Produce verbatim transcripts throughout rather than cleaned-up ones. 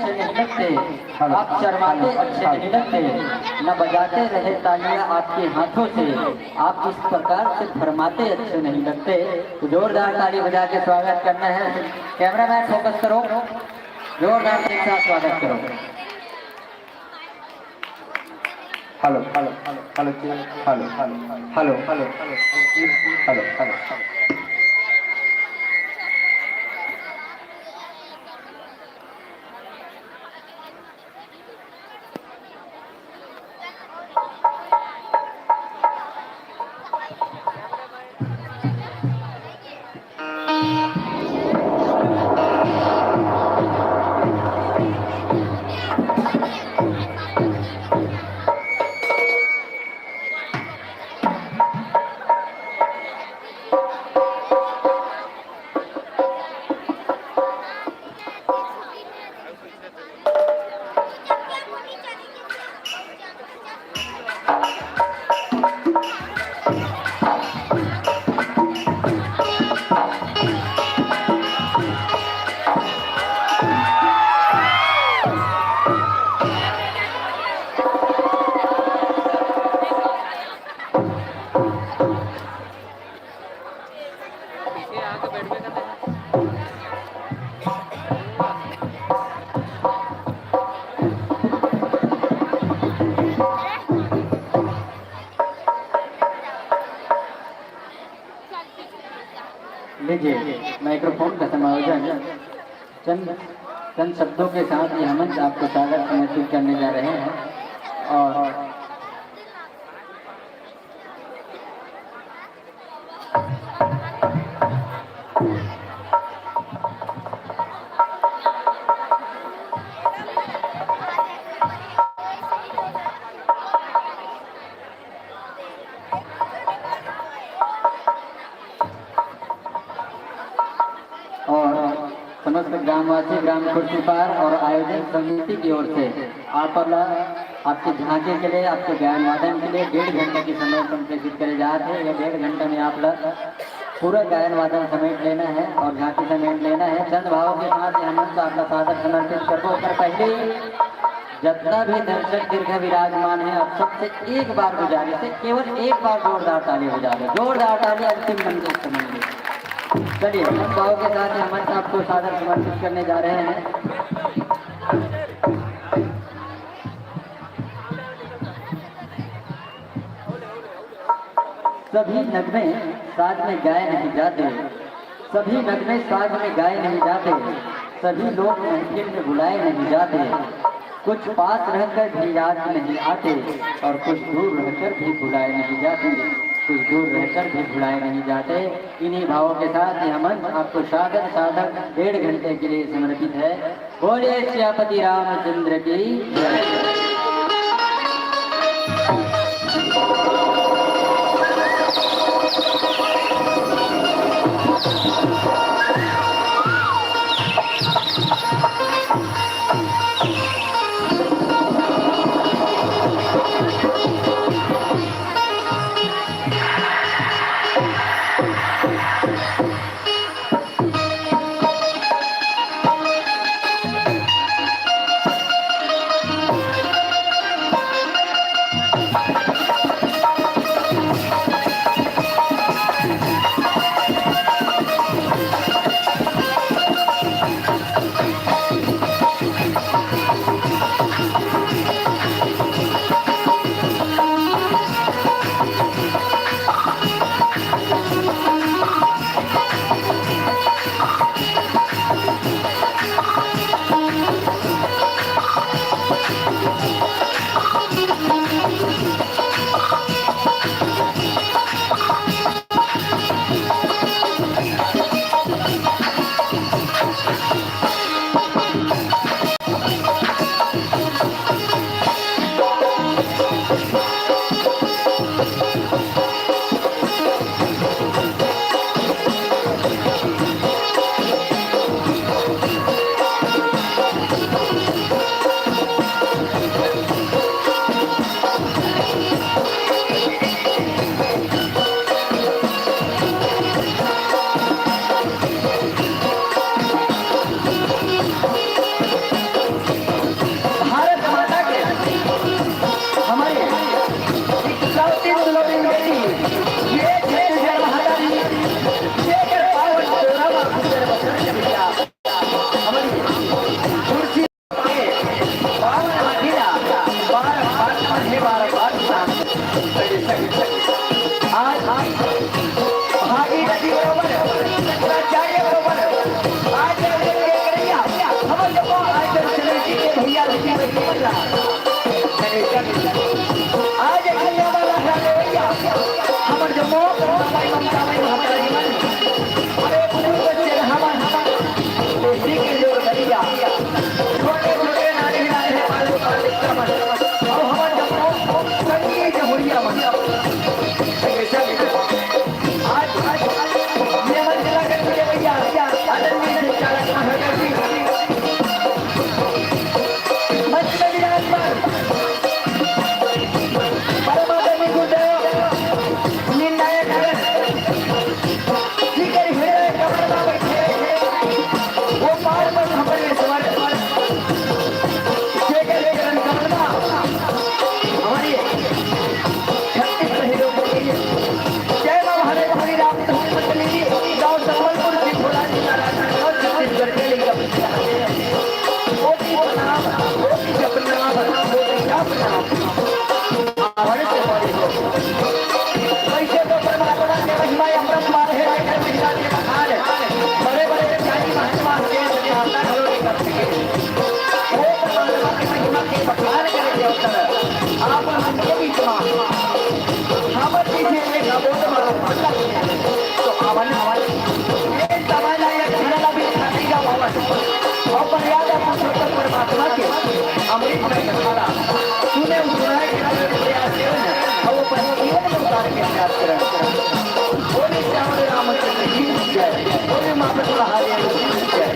अच्छे नहीं लगते, आप शर्माते अच्छे नहीं लगते, न बजाते रहे तालियां आपके हाथों से, आप इस प्रकार से फरमाते अच्छे नहीं लगते। तो जोरदार ताली बजा के स्वागत करना है। कैमरामैन फोकस करो, जोरदार से एक साथ स्वागत करो। Hello, hello, hello, hello, hello, hello, hello, hello, hello. लीजिए, माइक्रोफोन का समायोजन चंद, चंद शब्दों के साथ ये हम आपको सादर समर्पित करने जा रहे हैं। और और समस्त ग्रामवासी, ग्राम खुर्सीपार और आयोजन समिति की ओर से आप ला, आपके झांकी के लिए, आपके गायन वादन के लिए डेढ़ घंटे की समय संप्रेषित करे जात हे। ये डेढ़ घंटा में आप ला पूरा गायन वादन समेट लेना है और झांकी समेट लेना है। चंद भावों के साथ ये हम मंच आपका सादर समर्पित करबो। पर पहले जतना भी दर्शक दीर्घ विराजमान है, आप सबसे एक बार गुजारिश है, केवल एक बार जोरदार ताली बजा दो, जोरदार ताली अंतिम मंजिल से मंजिल। चलिए, हम भाव के साथ ये मंच आपको सादर समर्पित करने जा रहे हैं। सभी नगमे साथ में गाए नहीं जाते, सभी नगमे साथ में गाए नहीं जाते, सभी लोग महफिल में बुलाए नहीं जाते। कुछ पास रहकर भी याद नहीं आते और कुछ दूर रहकर भी भुलाए नहीं जाते, कुछ दूर रहकर भी भुलाए नहीं जाते। इन्हीं भावों के साथ ये मंच आपको सादर सादर डेढ़ घंटे के लिए समर्पित है। बोलिए सियापति रामचंद्र की जय। के भैया जी के भैया। आज एक भैया वाला है भैया, हमर जम्मो भाई ममता में महतारी मन। अरे बुजुर्ग बच्चे हमर, हमर बेटी के जोर भैया। छोटे छोटे नानी नानी पाले पाले कमर। अब हमर जम्मो संगी जमुरिया मन। आज, आज, आज, ये मन चला कर तुझे भैया, आदरणीय संचालक महोदय जी, मंच में विराजमान, परम आदरणीय गुरुदेव, निर्णायक, जिकर हृदय कमल में बैठे, वो पार पर हमरे स्वर, जेकर चरण कमल में हमारी छत्तीस शहीदों के लिए। जय माँ भारत हरि राम धर्म पत्नी, गाँव संबलपुर की भोला जी का राजा, गाँव छत्तीसगढ़ के लिए कविता है। कोटि प्रणाम, कोटि प्रणाम, कोटि प्रणाम। आभार से बड़ी हो। वैसे तो परमात्मा के महिमा अमृत पार है, लेकिन महिमा के बखान है। बड़े बड़े ज्ञानी महात्मा के सामना करो नहीं कर सके। वो परमात्मा की महिमा के बखान करे के अवसर है। आप मन के बीच में हमर पीछे एक अबोध मारो, तो आवन, आवन। एक दवाई ला, एक खाना ला भी खाने का पावन। और मर्यादा पुरुषोत्तम परमात्मा के अमृत में खाना। तूने उठाए के प्रयास करे ना, और वो अपने जीवन में उतारे के प्रयास करे। बोले श्याम रामचंद्र की जय, बोले माता महादेव की जय।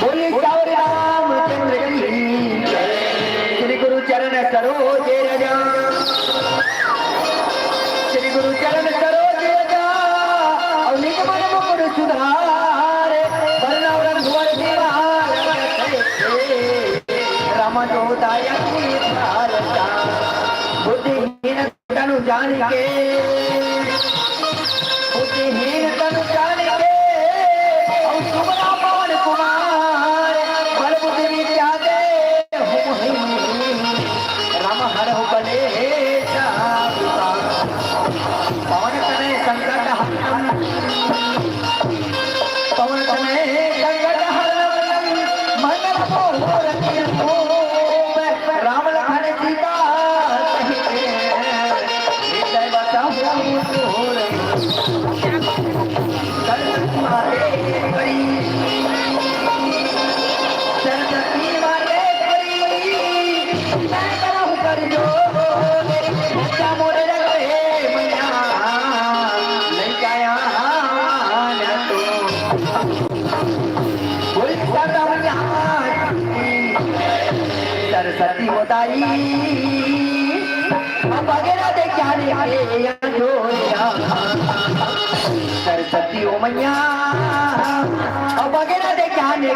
बोलिए सावरे रामचंद्र की जय। श्री गुरु चरण सरोज रज, श्री गुरु चरण सरोज रज, और निज मन मुकुर सुधार। वरण और भुवन निवार, राम जो दायक निधारता। बुद्धिहीन तनु जान के, बुद्धिहीन तनु जान के, और सुमरा पवन कुमार, बल बुद्धि विद्या दे हो मोहिनी, राम हरहु कलेश विकार। पवन तनय संकट हरण, पवन तनय संकट हरण, मंगल मूरति रूप, राम लखन सीता सहित, हृदय बसहु दूर। सरस्वती माते परी, सरस्वती माते परी, मैं करहु कर जोर, बच्चा मोरे रख हे मैया, लइका आन तू। बोल सरदा मैया की, सरस्वती हो दाई, अब वगैरह दे क्या रे, सरस्वती ओ मैया, अब वगैरह दे क्या रे,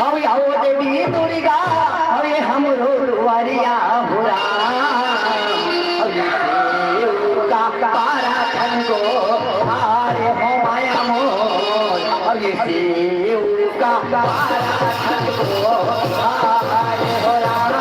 अरे हो देवी दुर्गा, अरे हमरो दुआरिया हो राम। अरे सेव का पारा ठनको, अरे हो माया मोर। अरे सेव का पारा ठनको, अरे हो राम।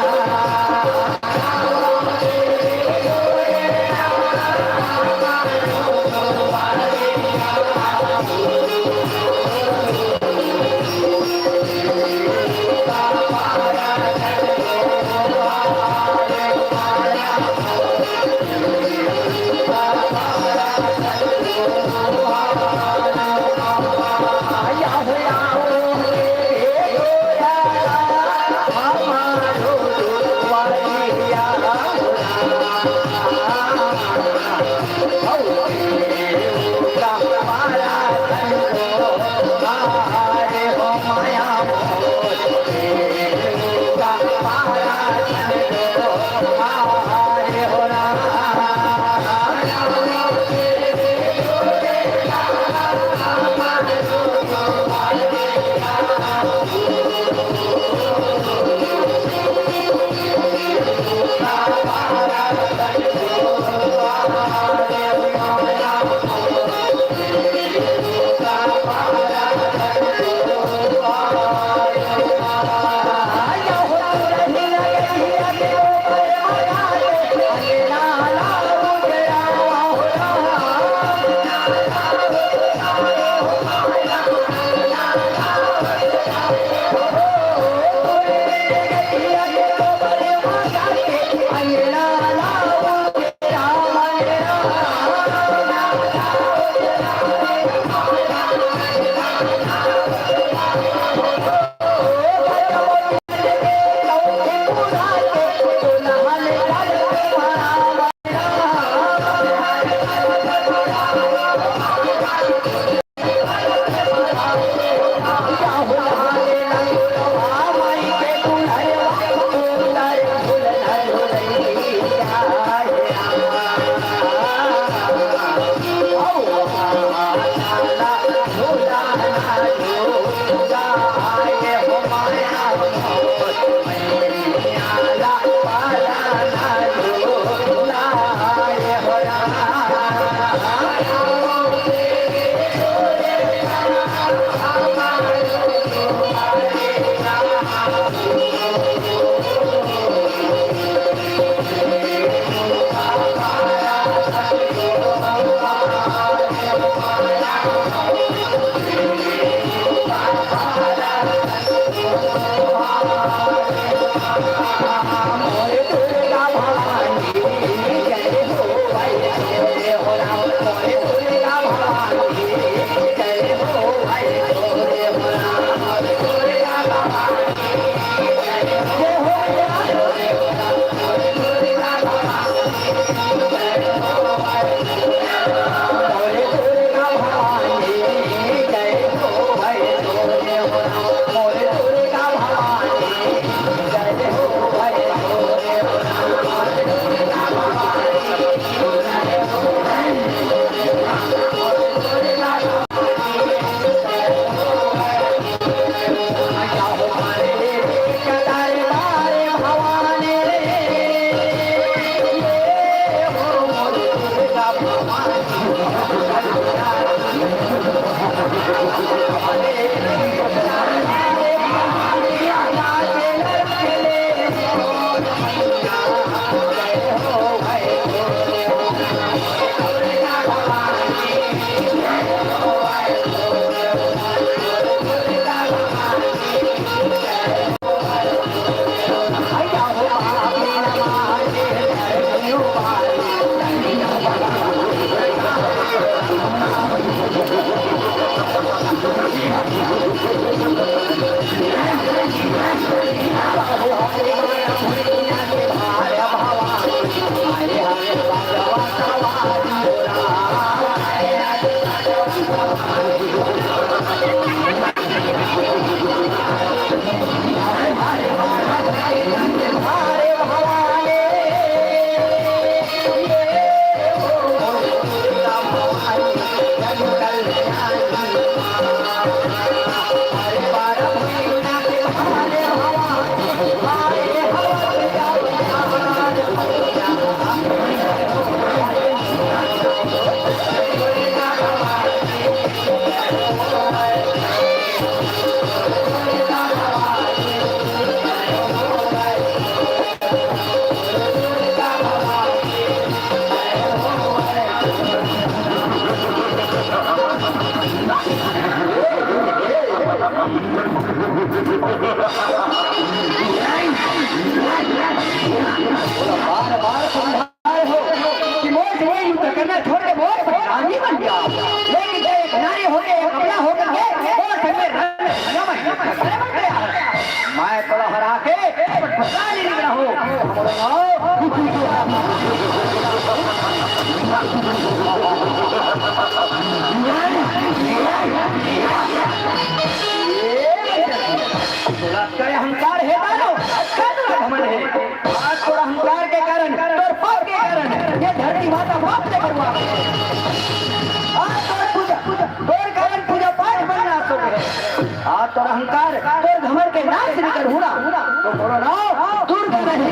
से युद्ध करना छोड़ के वो रानी बन गया। लेकिन जब एक नारी होके, एक अबला होकर के वो संग में रण में भला मैं युद्ध करने बन गया। मैं तोला हरा के रानी नहीं बना हूँ। तोला अहंकार है दानव, अहंकार है। आज तोर अहंकार के कारण, तोर पाप के कारण ये धरती माता पाप से बर्बाद है। आज तोर पूजा, तोर कारण पूजा पाठ बंद नाश हो गए। आज तोर अहंकार, तोर घमंड के नाश नहीं कर हुआ, तो बोलो ना, दूर कर रहे।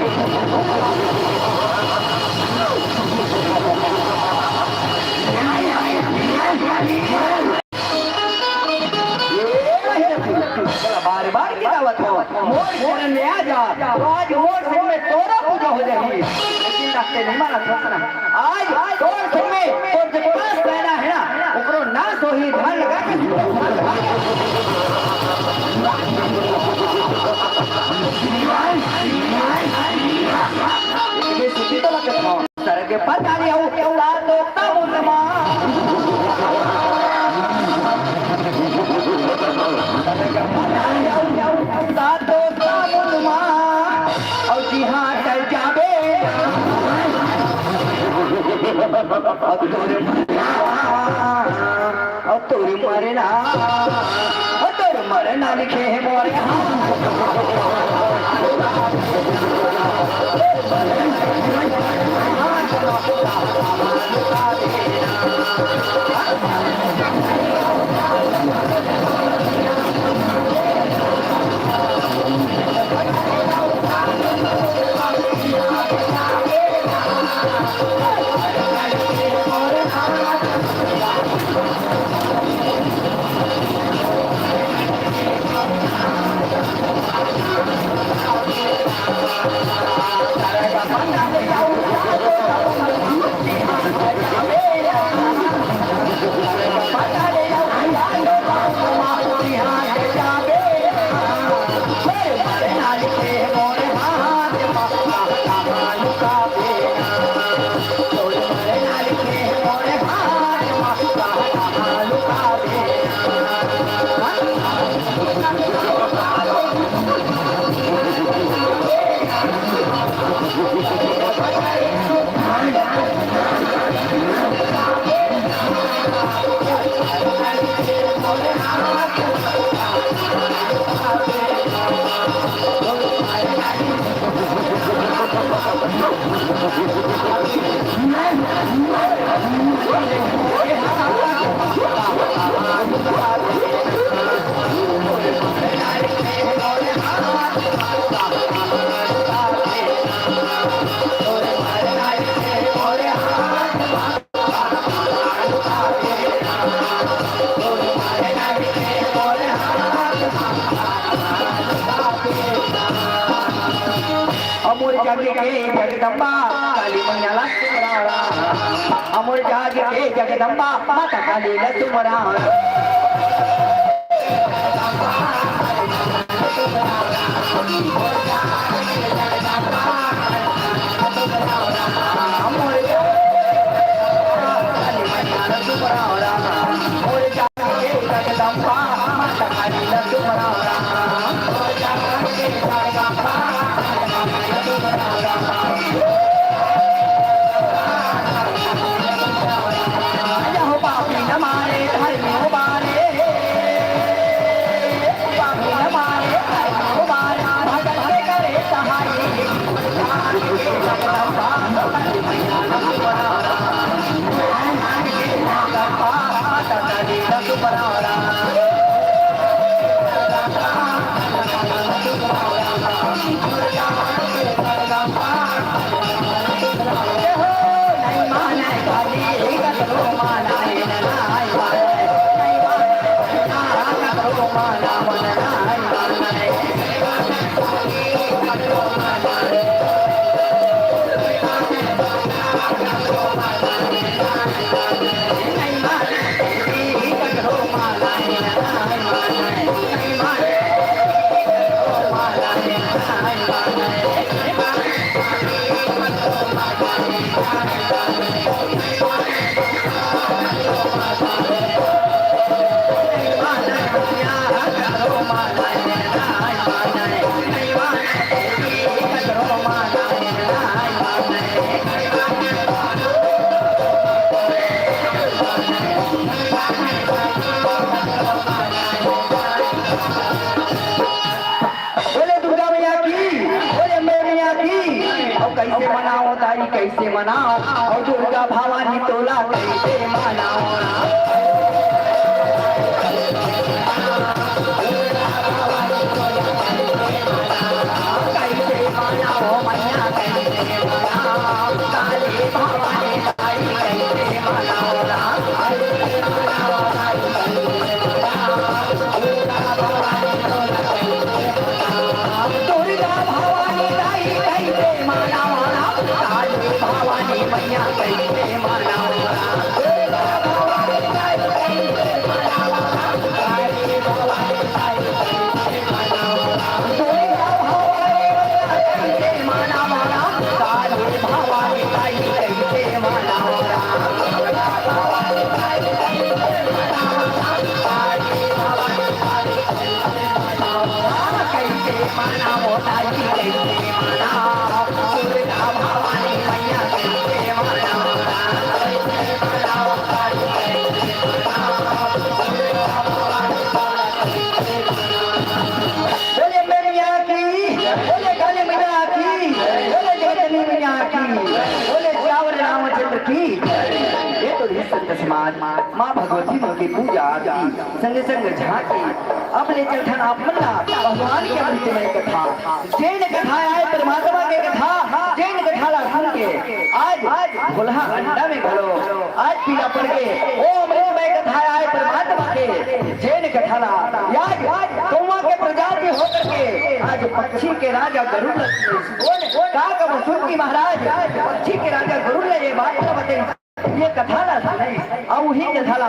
बार बार गिरावत हो, मोर शरण में आ जा। तो आज मोर संग में तोरो पूजा हो जाही। लेकिन रास्ते नहीं मानत हो ना। आज तोर संग में तोर जे पास रहना है ना, ओकरो नाश होही। ध्यान लगा के सुन। ये सुधी तो लगत हो। स्वर्ग पताल अउ सातो समुंद मा। स्वर्ग पताल अउ सातो समुंद मा। अउ जिहां चल जाबे। अउ तोर मरना, अउ तोर मरना, अउ तोर मरना लिखे हे मोरे हाथ। अमोर जागे के जगदम्बा, काली मैया ला सुमरावरा। अमोर जागे के जगदम्बा, माता काली ला सुमरावरा। भवानी तोला कइसे मनावं राम। कइसे मनावं मैया, कइसे मनावं, काली भवानी ताई कइसे मनावं राम। दुर्गा भवानी ताई कइसे मनावं राम, काली भवानी मैया कइसे मनावं राम। दुर्गा भवानी ताई कइसे मनावं राम, काली भवानी ताई कइसे मनावं राम। दुर्गा भवानी मैया कइसे मनावं राम, काली भवानी ताई कइसे मनावं राम। दुर्गा भवानी ताई कइसे मनावं राम, काली भवानी ताई कइसे मनावं राम। कइसे मनावं ताई, कइसे मनावं दुर्गा भवानी मैया, कइसे मनावं राम। कइसे मनावं ताई, कइसे मनावं दुर्गा भवानी मैया, कइसे मनावं। बोले मैया की, बोले काली मैया की, बोले जगत जननी मैया की, बोले सियावर रामचंद्र की। ये तो रहिस संत समाज, माँ भगवती मन के पूजा आरती, संगे संग झांकी। अब ले चलथन आप मन ला भगवान के अमृतमय कथा। जेन कथा आय परमात्मा के कथा, जेन कथा ला सुन के आज, आज भोलहा अंडा में घलो आज पीला पड़ के, ओ अमृतमय कथा आय परमात्मा के, जेन कथा ला आज, आज कौवा के प्रजाति होकर के आज पक्षी के राजा गरुड़ ला सुनइस। कोन? काकभौसुर जी महाराज पक्षी के राजा गरुड़ ला ये बात ला बतइस, ये कथा ला सुनइस। अउ उही कथा ला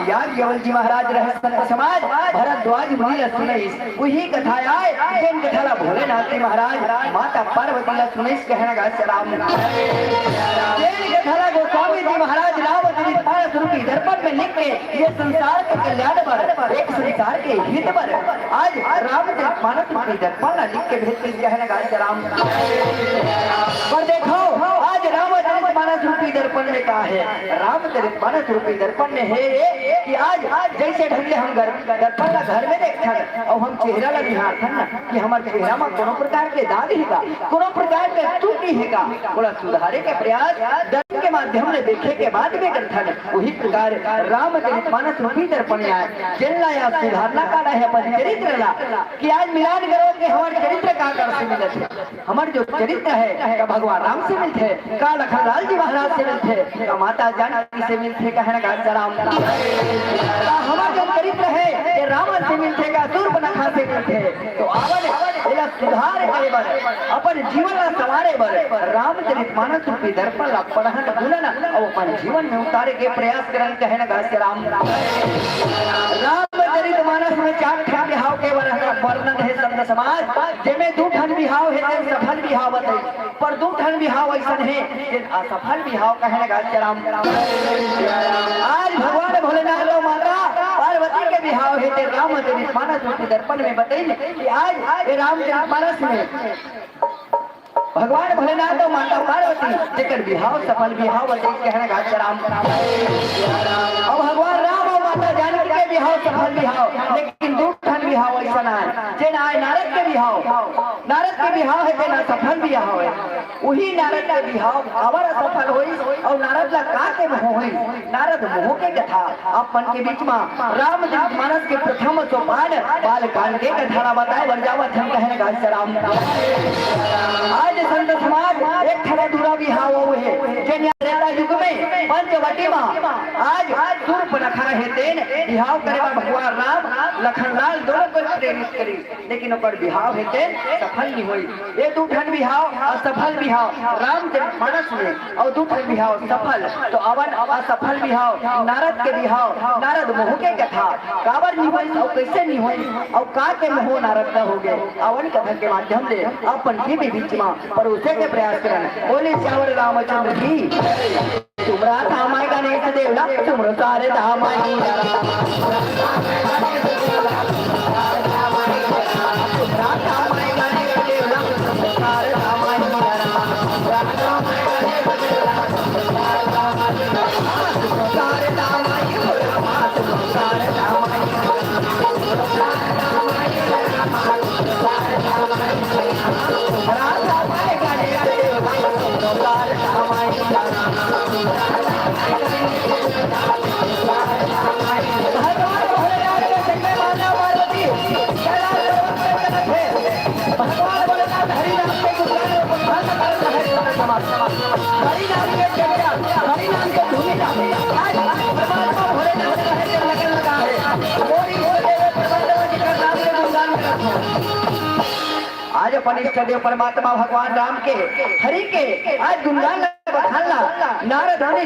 याज्ञवल्क्य जी महाराज रहे संत समाज, भरद्वाज मुनि ला सुनइस। उही कथा आय, जेन कथा ला भोलेनाथ जी महाराज माता पार्वती ला सुनइस, कहना गा सलाम। जेन कथा ला गोस्वामी जी महाराज रामचरित मानस रूपी दर्पण में लिख के ये संसार के कल्याण बर, एक संसार के हित बर आज रामचरित मानस रूपी दर्पण ला लिख के भेज के कहना गा सलाम। पर देखो, आज रामचरित मानस रूपी दर्पण में का हे? रामचरित मानस रूपी दर्पण में हे ये कि आज, आज जइसे ढंग ले हम घर, दर्पण ला घर में देखथन अउ हम चेहरा ला निहारथन ना कि हमर चेहरा म कोनो प्रकार के दाग हे का, कोनो प्रकार के त्रुटि हे का, ओला सुधारे के प्रयास दर्पण के माध्यम ले देखे के बाद में करथन। उही प्रकार रामचरित मानस रूपी दर्पण आय, जेन ला या सुधारना काला हे अपन चरित्र ला, कि आज मिलान करो कि हमर चरित्र का कर से मिलत हे। हमर जो चरित्र हे, का भगवान राम से मिलथे, का लखनलाल जी महाराज से मिलथे, का माता जानकी से मिलथे, कहना गा सलाम। का हमर जो चरित्र हे, ये रावण से मिलथे, का सूर्पनखा से मिलथे? तो आवन, एला सुधार करे बर, अपन जीवन ला संवारे बर रामचरित मानस रूपी दर्पण ला पढ़न, गुनन अउ अपन जीवन में उतारे के प्रयास करन, कहना गा सलाम। रामचरित मानस में चार ठन बिहाव के वर-, वर्णन हे संत समाज, जेमे दू ठन बिहाव हे, तेन सफल बिहाव बतइस, पर दू ठन बिहाव अइसन हे, जेन असफल बिहाव, कहना गा सलाम। आज भगवान भोलेनाथ अउ माता पार्वती के बिहाव हे, तेन रामचरित मानस रूपी दर्पण में बतइन कि आज ये रामचरित मानस में भगवान भोलेनाथ अउ माता पार्वती जेकर बिहाव सफल बिहाव अइस, कहना गा सलाम। अउ भगवान राम अउ माता जानकी के बिहाव सफल बिहाव, लेकिन दू ठन बिहाव अइसन आय, जेन आय नारद के बिहाव। नारद के बिहाव हे, तेन असफल बिहाव हे। उही नारद के बिहाव काबर असफल होइस अउ नारद ला का के मोह होइस? नारद मोह के कथा अपन के बीच म रामचरित मानस के प्रथम सोपान बाल कांड के कथा ला बताए बर जावत हन, कहना गा सलाम। आज संत समाज एक ठन अधूरा बिहाव अउ हे, जेन या त्रेता युग में पंचवटी म आज सूर्पनखा हे, तेन बिहाव करे बर भगवान राम लखनलाल दोनों को प्रेरित करिस, लेकिन ओकर बिहाव हे तेन सफल नइ होइस। ये दू ठन बिहाव असफल बिहाव रामचरित मानस में, अउ दू ठन बिहाव सफल। तो आवन असफल बिहाव, नारद के बिहाव, नारद मोह के कथा काबर नइ होइस अउ कइसे नइ होइस अउ का के मोह नारद ला होगे, आवन कथा के माध्यम ले अपन के भी बीच म परोसे के प्रयास करन। बोले सियावर रामचंद्र की। तुमरा था माय गणेश देवला, तुमरो सारे था माय। आज अपन इष्ट देव परमात्मा भगवान राम के, हरि के आज गुणगान ला बखान ला नारद मुनि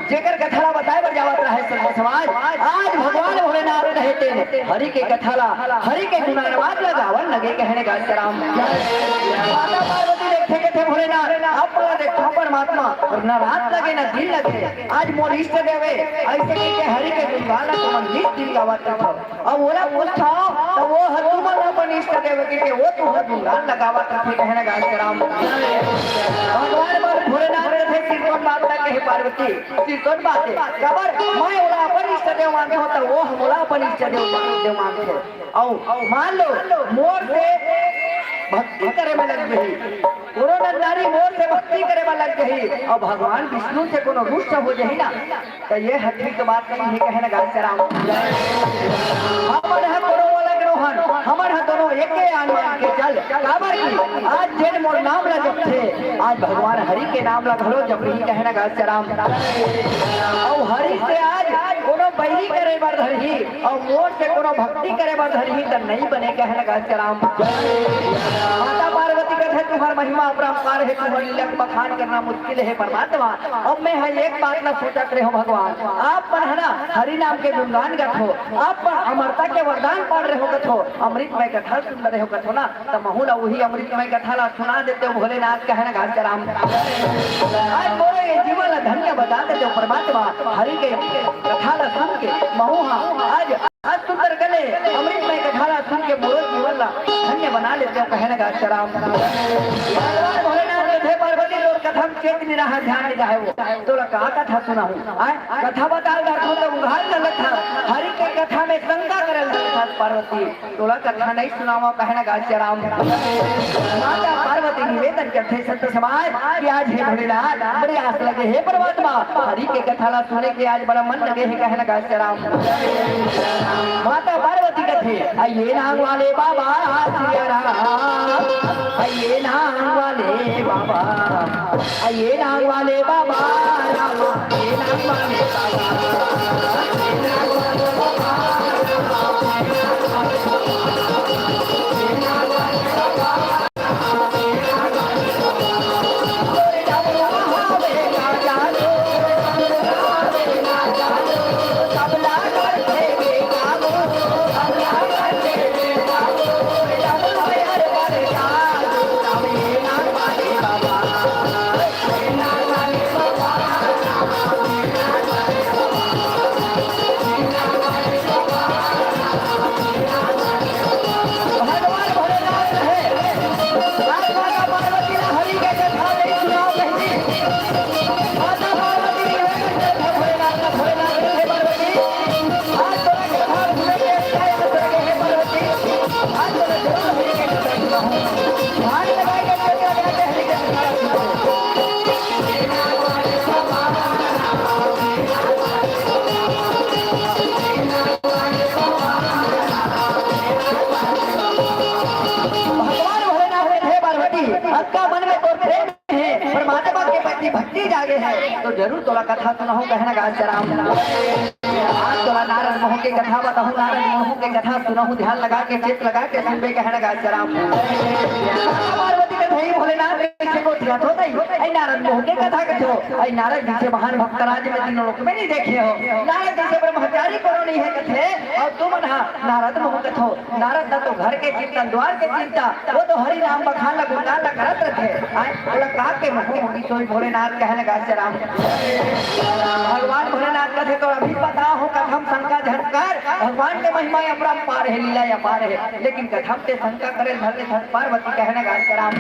जेकर कथा ला बताए बर जावत रहे संत समाज, आज भगवान भोलेनाथ रहे तेन हरि के कथा ला, हरि के गुणानुवाद ला गावन लगे कहने गा राम। माता पार्वती देखथे कथे भोलेनाथ, आप ला देखथों परमात्मा, ना रात लगे ना दिन लगे, आज मोर इष्ट देव हे, अइसे कहिके हरि के गुणगान ला तुमन नित दिन गावत रथव। अब ओला पूछथों, त ओ ह तुमन अपन इष्ट देव के, के ओ तुमन गुणगान ला गावत रथे कहने गा राम। भगवान बर भोलेनाथ कथे सिरतोन बात ला कहे पार्वती, सिरतोन बात हे। काबर मैं ओला अपन इष्ट देव मानथों, त ओ ह मोला अपन इष्ट देव मान, देव मानथे। अउ मान लो मोर से भक्ति करे में लग गई, कोनो नर नारी मोर से भक्ति करे में लग गई, अउ भगवान विष्णु से कोनो रुष्ट हो जाही ना, त ये ह ठीक बात नहीं हे कहने गा राम। हमन ह कोनो अलग नोहन, हमन ह दोनों एके आन मान के चल, काबर कि आज जेन मोर नाम ला जपथे, आज भगवान हरि के नाम ला घलो जपही कहने गा राम। अउ हरि से आज कोनो बैरी करे बर धरही, अउ मोर से कोनो भक्ति करे बर धरही, त नहीं बने कहने गा राम। माता पार्वती कथे, तुम्हर महिमा अपरंपार हे, तुम्हर लीला के बखान करना मुश्किल हे परमात्मा। अब मैं ह एक बात ला सोचत रहे हों भगवान, आप मन ह ना हरि नाम के गुणगान गाथो, आप मन अमरता के वरदान पान रहे हो कथो, अमृतमय कथा सुन रहे हो कथो ना, त महू ला उही अमृतमय कथा ला सुना देते हो भोलेनाथ कहने गा राम। आज मोरो ये जीवन ला धन्य बता देते हो परमात्मा, हरि के कथा ला सुन के महू हा आज आज सुंदर गले अमृतमय कथा ला सुन के मोरो जीवन ला धन्य बना लेते हो कहने गा राम। भगवान भोलेनाथ कथे पार्वती तोर कथा में चेत नहीं रहा, ध्यान नहीं रहे वो। तोला का कथा सुनाहूं? आय, कथा बताल धरथों त उघाल न लखा। हरि के कथा में शंका करल धरथस पार्वती। तोला कथा नहीं सुनावंव कहने गा राम। माता पार्वती निवेदन करथे संत समाज कि आज हे भोलेनाथ, बड़ी आस लगे हे परमात्मा, हरि के कथा ला सुने के आज बड़ा मन लगे हे कहने गा राम। माता पार्वती कथे, आइए नांग वाले बाबा सिया राम, आइए नांग वाले बाबा, आइए नांग वाले बाबा राम, आइए नांग वाले बाबा। भगवान भोलेनाथ रहे, आज माता पार्वती ला हरि के कथा नहीं सुनाओ कहती। माता पार्वती रहे, भोलेनाथ का भोलेनाथ रहे, पार्वती आज तोला कथा सुने के अच्छा याद रहे, पार्वती आज तोला जरूर हरि के कथा सुनाऊं। ध्यान लगा के, लगा के हरि के कथा सुनाऊं। भगवान भोलेनाथ हे पार्वती, अतका मन में तोर प्रेम हे, परमात्मा के प्रति भक्ति जागे हे, त जरूर तोला कथा सुनाहूं कहने गा राम। आज तोला नारद महूं के कथा बताहूं, नारद महूं के कथा सुनाहूं, ध्यान लगा के, चित लगा के सुनबे कहने गा राम। पार्वती कथे भोलेनाथ कइसे गोठियाथो तई, अई नारद महूं के कथा कथो, अई नारद जइसे महान भक्त राज में तीनों लोक में नहीं देखे हो, नारद जइसे ब्रह्मचारी कोनो नहीं हे कथे, अउ तुमन हा नारद महूं कथो। नारद दा तो घर के चिंता, द्वार के चिंता, वो तो हरि नाम बखान ला गुणगान ला करत रथे। आय, ओला का के महूं मुनि सोई भोलेनाथ कहने गा राम। भगवान भोलेनाथ कथे, तोला भी पता हो कथम शंका झन कर, भगवान के महिमा अपरंपार हे, लीला अपार हे, लेकिन कथम ते शंका करे धर ले धर पार्वती कहने गा राम।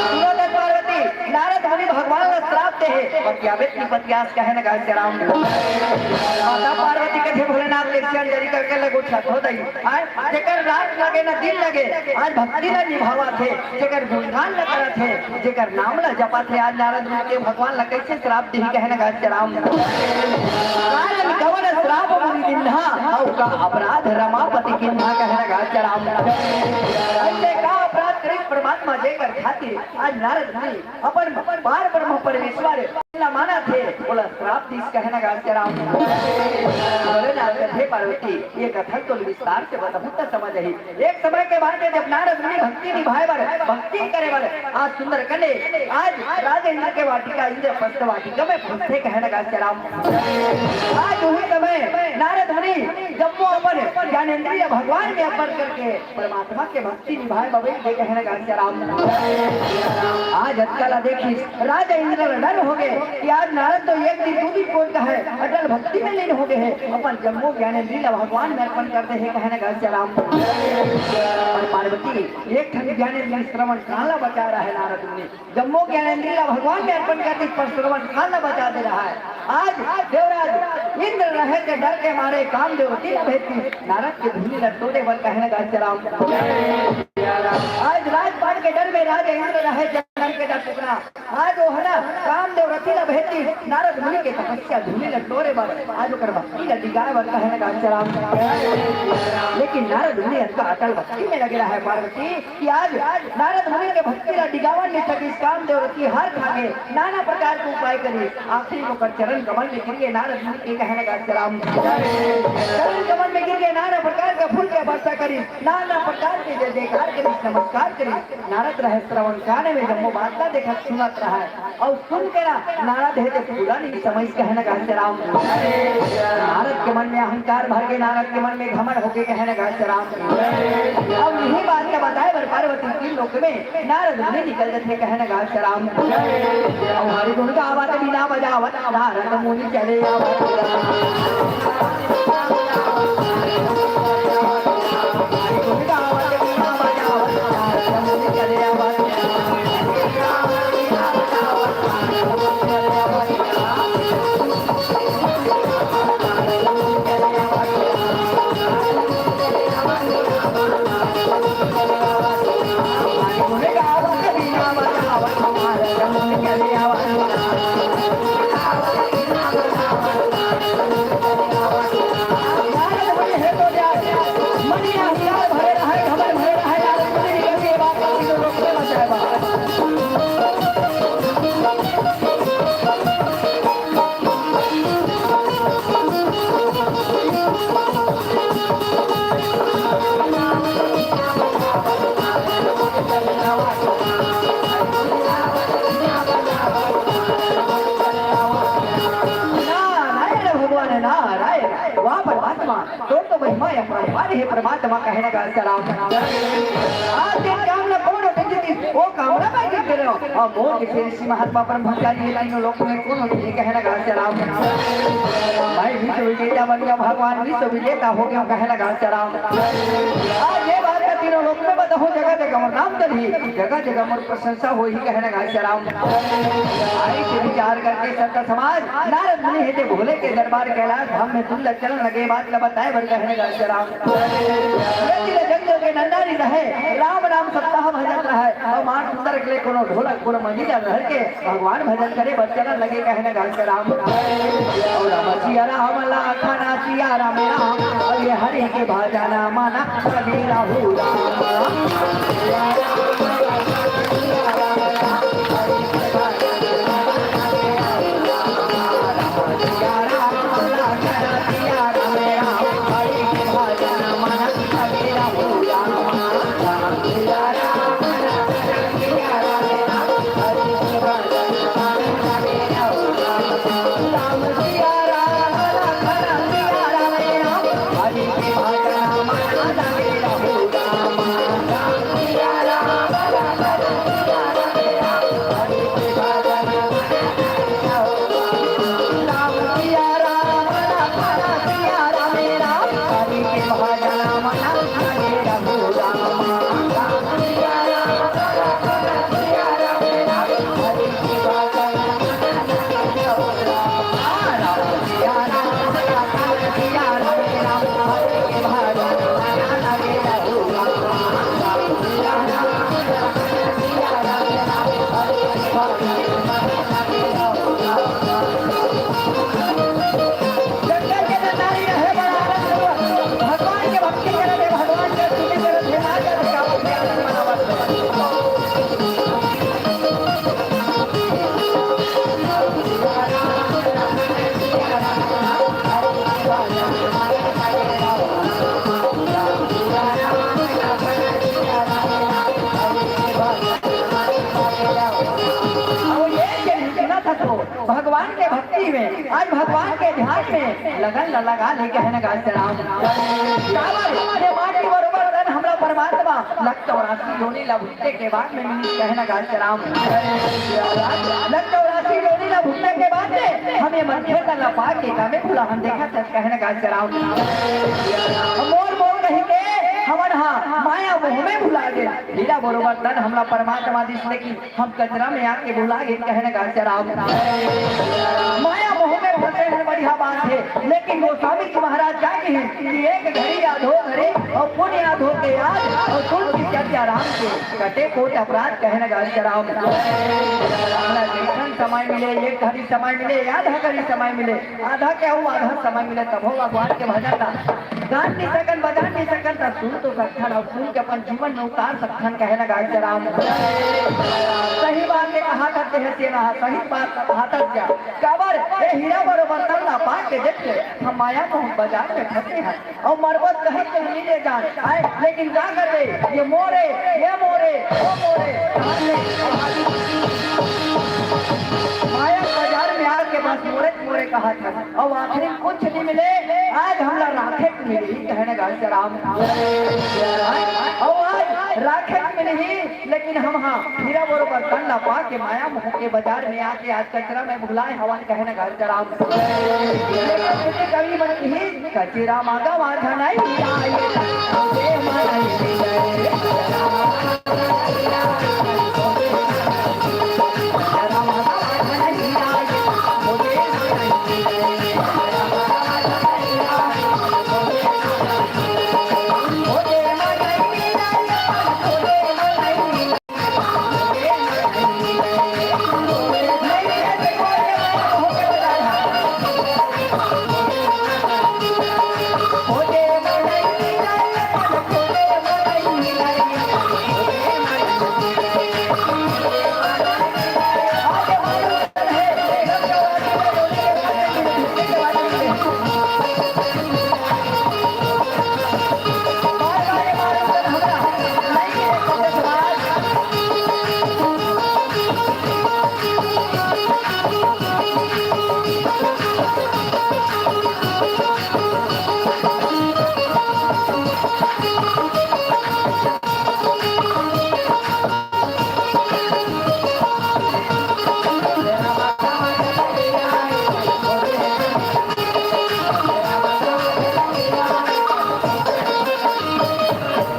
सुनो धर पार्वती, नारद मुनि भगवान ला श्राप दे हे, पतियाबे की पतियास कहने गा राम। माता पार्वती कथे भोलेनाथ के सियान जरी करके लगो छत हो दई। आय, जेकर रात लगे ना दिन लगे, आज भक्ति ला निभावत हे, जेकर गुणगान ला करत हे, जेकर नाम ला जपत हे, आज नारद मुनि के भगवान ला कइसे श्राप दिही कहने गा राम। कारण कवन श्राप मुनि दिन्हा, अउ का अपराध रमापति किन्हा कहने गा राम। अइसे का अपराध करिस परमात्मा जेकर खातिर आज नारद मुनि अपन पार ब्रह्म परमेश्वर ला मानत हे, ओला श्राप दिस कहे न गा सीता राम। बोले नारद, हे पार्वती, ये कथा तो विस्तार से बताहूं त समझ आही। एक समय के बात हे, जब नारद मुनि भक्ति निभाए बर, भक्ति करे बर आज सुंदर कने, आज राजेंद्र के वाटिका, इंद्रप्रस्थ वाटिका में पहुंचे कहे न गा सीता राम। आज उही समय नारद मुनि जम्मो अपन ज्ञानेंद्रिय भगवान में अर्पण करके परमात्मा के भक्ति निभाए बबे के कहे न गा सीता राम। आज अतका ला देखिस, राजा इंद्र ल डर हो गए कि आज नारद तो एक दिन दू दिन कोन का हे, अटल भक्ति में लीन हो गए हे, अपन जम्मो ज्ञानेंद्रिय ला भगवान में अर्पण कर दे हे कहे न गा सीता राम। और पार्वती एक ठन ज्ञानेंद्रिय श्रवण कान ला बचा रहा हे नारद मुनि। जम्मो ज्ञानेंद्रिय ला भगवान में अर्पण कर दिस, पर श्रवण कान ला बचा दे रहा हे। आज देवराज इंद्र रहे के डर के मारे कामदेव रति ला भेज दिस, नारद के धूलि ला टोरे बर कहे न गा सीता राम। आज राजपाट के डर में राजा इंद्र रहे के डर के डर टुकड़ा। आज ओहर कामदेव रति ला भेज दिस, नारद मुनि के तपस्या धूलि ला टोरे बर, आज ओकर भक्ति ला डिगाए बर कहे न गा सीता राम। लेकिन नारद मुनि अतका अटल भक्ति में लगे रहा हे पार्वती, कि आज नारद मुनि के भक्ति ला डिगावन नइ सकिस, कामदेव रति हार खा गे, नाना प्रकार के उपाय करिस, आखिरी में ओकर चरण कमल में गिर गे, नारद मुनि के कहे न गा सीता राम। चरण कमल में गिर गे, नाना प्रकार के फूल के वर्षा करिस, नाना प्रकार के जय जयकार करिस, नमस्कार करिस। नारद रहे श्रवण कान में, जम्मो बात ला देखत सुनत रहा हे। अउ सुन के ना नारद हे ते पूरा नइ समझ कहे न गा सीता राम। नारद के मन में अहंकार भर के, नारद के मन में घमंड होके कहे न गा सीता राम। अब इही बात ला बताए बर पार्वती तीन लोक में नारद मुनि निकल जथे कहे न गा सीता राम। अउ हरि गुण गावत बीना बजावत नारद मुनि चले आवत। हरि गुण गावत बीना बजावत नारद मुनि चले आवत। नारायण भगवान नारायण, वाह परमात्मा, तोर तो महिमा अपरंपार हे परमात्मा, कहे न गा सीता राम। आज के काम न कोनो बिजली, ओ काम न मैं जित करो। और मोर के ऋषि महात्मा परम भंडारी हे, तीनों लोक में कोनो नहीं, कहे न गा सीता राम। मैं विश्व विजेता बन गया, भगवान विश्व विजेता हो गया, कहे न गा सीता राम। आज ये बात का तीनों लोक में बताहूँ, जगह जगह मोर नाम चलही, जगह जगह मोर प्रशंसा होही, कहे न गा सीता राम। आई के विचार करके संत समाज, नारद मुनि हे ते भोले के दरबार कैलाश धाम में सुंदर चलन लगे, बात ला बताए बर कहे न गा सीता राम। ये दिन जंगल के नंदारी रहे, राम नाम सप्ताह भजत रहे, और मार सुंदर के लिए कोनो ढोलक कोनो मंजीरा धर के भगवान भजन करे बर चलन लगे, कहे न गा सीता राम। और राम सिया राम लखन सिया राम राम, और ये हरि के भजन मन कबीरा हो राम। भगवान के ध्यान में लगन ल लगा ले, कहे न गा सीताराम। काबर ये माटी बरोबर तन हमला परमात्मा लग चौरासी योनि ल भुगते के बाद में मिली, कहे न गा सीताराम। लग चौरासी योनि ल भुगते के बाद में हम ये मनखे तन ल पा के कामे भुला हम देखा थे, कहे न गा सीताराम। मोर मोर कही के हमन हा माया मोह में भुला गे। हीरा बरोबर तन हमला परमात्मा दिस, लेकिन हम कचरा में आके भुला गे, कहे न गा सीताराम। माया मोह में फंसे हैं, बढ़िया बात है, लेकिन गोस्वामी जी महाराज का कही कि एक घड़ी आधो घड़ी और पुण्य आधो के याद और तुलसी चर्चा राम के, कटे कोट अपराध, कहे न गा सीताराम। हमरा जैसन समय मिले, एक घड़ी समय मिले, आधा घड़ी समय मिले, आधा के अउ आधा समय मिले, तभो भगवान के भजन ला गान नहीं सकन, बजान नहीं सकन, त सुन तो सकथन, अउ सुन के अपन जीवन में उतार सकथन, कहे न गा सीताराम। सही बात है, कहा था तेह सेना, सही बात कहा था क्या? काबर ए हीरा बरोबर तन ला पा के देख ले, हम माया मोह बाजार में फंसे हैं, अउ मरबत कहीं के नहीं ले जान आए, लेकिन का करबे, ये मोरे, ये मोरे, वो मोरे, कहाँ से, कहाँ से? माया बाजार में आके बस मोरे, मोरे कहा था। अउ आखिरी कुछ नहीं मिले, आज हमला राखे के मिली, कहे न गा सीताराम। अउ आज राखे के मिली, लेकिन हम हाँ हीरा बरोबर तन ला पा के माया मोह के बाजार में आके आज कचरा में भुलाए हवन, कहे न गा सीताराम। लेकिन कवि मन की कचरा मांगा माथा नहीं आए।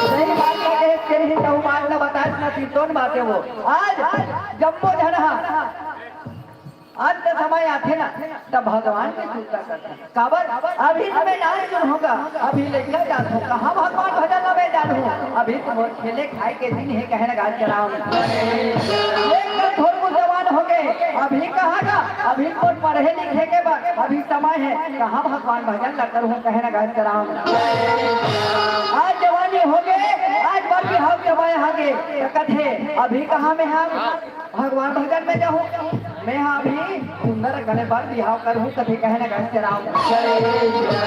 सही बात कहे, तेरी ही कहूँ बात न बताए, न चिंतन बातें वो। आज जम्मो झन हा अंत समय आथे ना, तब भगवान के चिंता करथे। काबर? अभी तो मैं नानचुन हों गा, अभी लइका जात हों, कहाँ भगवान भजन ला मैं जानहूँ? अभी तो मोर खेले खाए के दिन हे, कहे न गा सीताराम। एक तो थोरकुन जवान हो गे, अभी कहाँ गा, अभी तो पढ़े लिखे के बाद अभी समय हे, कहाँ भगवान भजन ला करहूँ, कहे न गा सीताराम। आज जवानी हो गे, आज बर बिहाव के समय आ गे, त कथे, अभी कहाँ मैं हा भगवान भजन में जाहूँ, मैं हा अभी सुंदर कने बर बिहाव करहूँ, कथे कहे न गा सीताराम।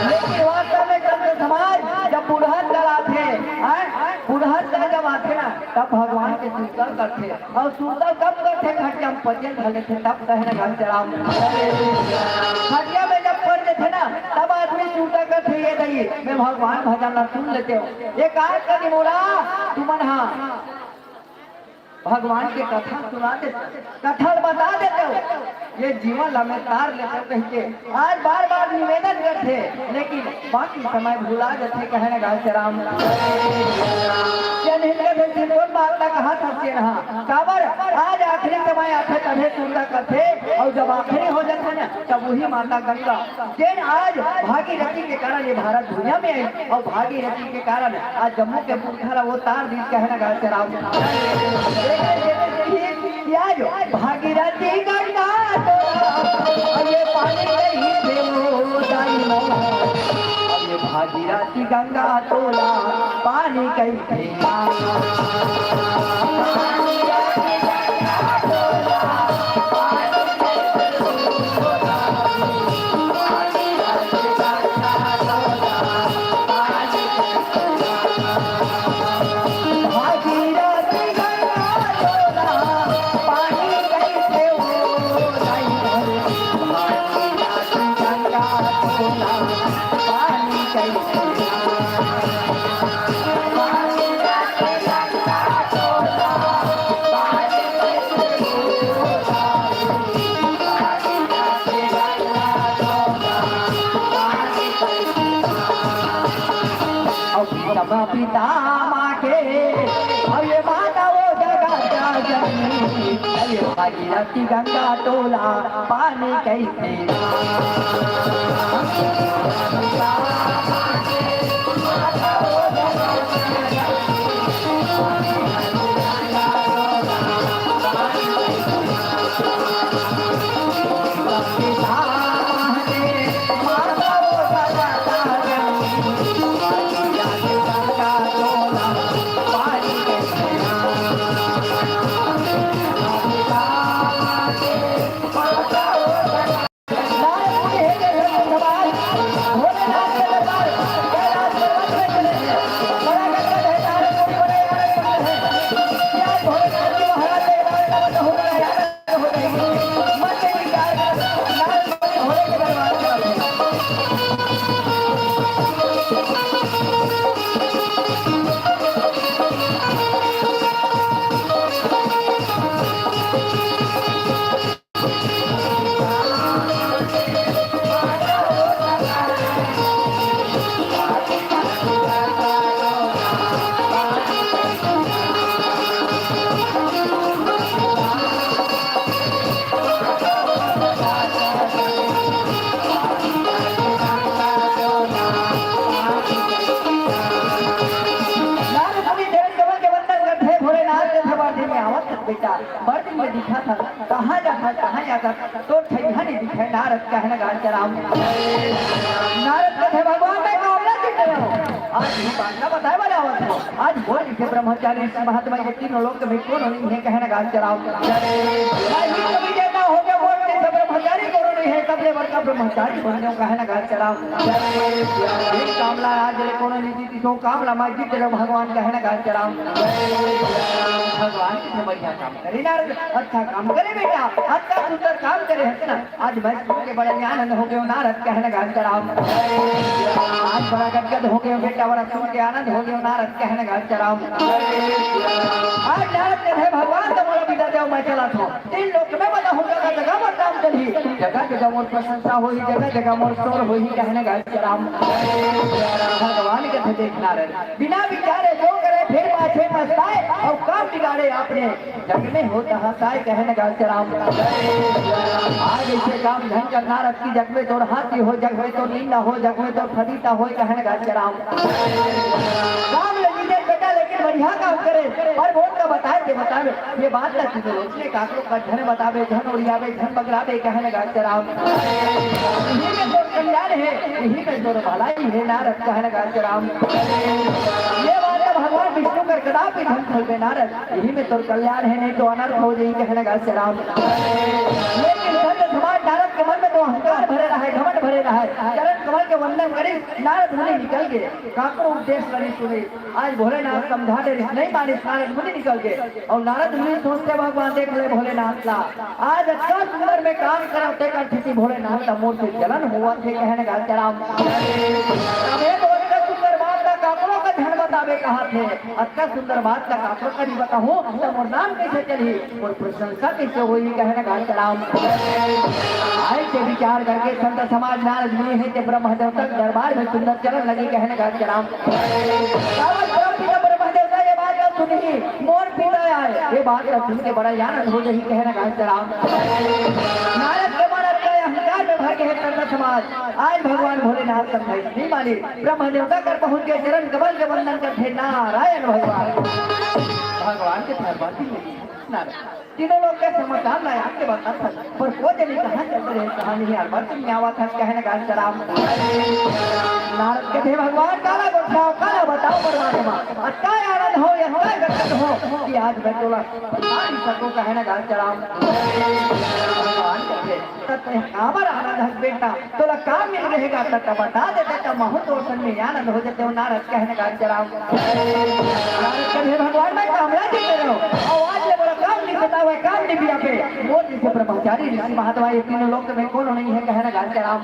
लेकिन वास्तव में संत समाज जब बुढ़त काल आथे, आय, बुढ़त काल जब आथे ना, तब भगवान के सुंदर करथे। अउ सुंदर कब करथे? खटिया में पजेल धर लेथे, तब कहे न गा सीताराम। खटिया में जब पड़ लेथे ना, तब आदमी सुंदर करथे, ये दई, मैं भगवान भजन ला सुन लेते हों। ये का करी मोला, तुमन हा भगवान के कथा सुना देते, कथा बता देते हो, ये जीवन ला मैं तार लेते हो कह के आज बार बार निवेदन करथे, लेकिन बाकी समय भुला जाथे, कहे न गा सीताराम। चेन्हा कथे, सिंदूर माता कहा था चेन्हा, काबर आज आखिरी समय आथे तभे सुंदर करथे, अउ जब आखिरी हो जाथे ना, तब वही माता गंगा, जेन आज भागीरथी के कारण ये भारत दुनिया में आई, अउ भागीरथी के कारण आज जम्मो के पुरखा ला वो तार दीस, कहे न गा सीताराम। आज भागीरथी गंगा तोला, अउ ये पानी कही थे वो दाई मोर। अउ ये भागीरथी गंगा तोला, पानी कही थे। पिता माँ के, अउ ये माता वो जगत जननी, अउ ये भागीरथी गंगा तोला पानी कइसे नारद मुनि चरण कमल के वंदन करथे, भोलेनाथ के सभा दिन में आवत हस बेटा, बड़ दिन में दिखा था, कहाँ जाता, कहाँ जाता, तो ठैया नहीं दिखे। नारद कहन गाल चराम। नारद कथे भगवान मैं कामला जी डरे हो, आज ही बात का बताए वाला आवत हो। आज बोल के ब्रह्मचारी ऋषि महात्मा ये तीनों लोक में कोनो नहीं है, कहन गाल चराम। भाई कभी देता हो गया बोल के सब ब्रह्मचारी कोनो नहीं है, सबले बड़का ब्रह्मचारी बन जाओ, कहन गाल चराम। एक कामला आज ले कोनो नहीं जीती तो कामला मैं जीत रहे भगवान, कहन गाल चराम। भगवान कितने बढ़िया काम करे नारद, अच्छा काम करे बेटा, अच्छा सुंदर काम करे हस ना। आज मैं सुन के बड़ा ही आनंद हो गयो नारद, कहन गाल चराम। आज बड़ा गदगद हो गयो बेटा, बड़ा सुन के आनंद हो गयो नारद, कहन गाल चराम। आज नारद कथे भगवान तो मोला विदा देव, मैं चला था तीन लोक में बता हूँ, जगह जगह मोर नाम चली, जगह जगह मोर प्रशंसा होही, जगह जगह मोर शोर होही, कहन गाल चराम। भगवान कथे देख नारद, बिना विचारे जो करे फिर पाछे पछताए, अउ काम बिगाड़े आपने जग में होत हँसाए, कहन गाल चराम। आज ऐसे काम झन कर नारद की, जग में तोर हाथी हो, जग में तोर निंदा हो, जग में तोर फदीता हो, कहन गाल चराम। काम ले लीजिए बेटा, लेकिन बढ़िया काम करे, पर बोल का बताए के बतावे, ये बात ना किसी रोज में काकरो का झन बतावे, झन ओरियावे, झन बगरावे, कहन गाल चराम। यही में तोर कल्याण है, यही में तोर भलाई है नारद, कहन गाल चराम। ये बात भगवान विष्णु कर कदापि झन खोलबे नारद, यही में तोर कल्याण है, नहीं तो अनर्थ हो जाई, कहन गाल चराम। लेकिन संत समाज नारद के मन में तो अहंकार भरे रहे, घमंड भरे रहे, चरण कमल के वंदन करिस, नारद मुनि निकल गए, काकरो उपदेश ला नहीं सुने। आज भोलेनाथ समझा दे, नहीं मानिस, नारद मुनि निकल गए। अउ नारद मुनि सोचथे भगवान देख ले भोलेनाथ ला, आज अतका सुंदर में काम करत हे, कर स्थिति भोलेनाथ ला मोर से जलन होवत हे, कहन गाल चराम। अबे तो अतका सुंदर बात ला काकरो का झन बतावे कहत हे, अतका सुंदर बात ला काकरो का नहीं बताहूँ, त मोर नाम कैसे चलही, मोर प्रशंसा कैसे होही, कहन गाल चराम। आए के विचार करके संत समाज नारद मुनि हे के ब्रह्म देवता के दरबार में सुंदर चरण लगे, कहन गाल चराम। काबर परम पिता ब्रह्म देवता ये बात ला सुनही, मोर पिता आए, ये बात ला सुन के बड़ा ही आनंद हो जाही, कहन गाल चराम। नारद के मन अतका अहंकार में भर गए हे संत समाज, आज भगवान भोलेनाथ समझाई नहीं मानी, ब्रह्म देवता कर पहुंच के चरण कमल के वंदन करथे नारायण भगवान। भगवान के धर्म की नारद तीनों लोग के समाचार ला आके बताथस, पर को जनी कहाँ चल रहे, कहाँ नहीं, हर बार तुम आवा था, कहन गाल चराम। नारद कथे भगवान काला बताओ, काला बताओ परमात्मा, अतका आनंद हो, अतका गदगद हो कि आज मैं तोला बता नहीं सकूँ, कहन गाल चराम। भगवान कथे, "तब तैं काबर आनंद हस बेटा, तोला काम मिल रहेगा, त, त बता देते, त महूँ तोर संग में आनंद हो जाते हो।" नारद कहन गाल चराम। नारद कथे, "भगवान, मैं कामला जी करे हो, अउ आज ले मोला काम नहीं बतावे, काम नहीं पिया पे। मोर जैसे ब्रह्मचारी ऋषि महात्मा ये तीनों लोक में कोनो नहीं है, कहन गाल चराम।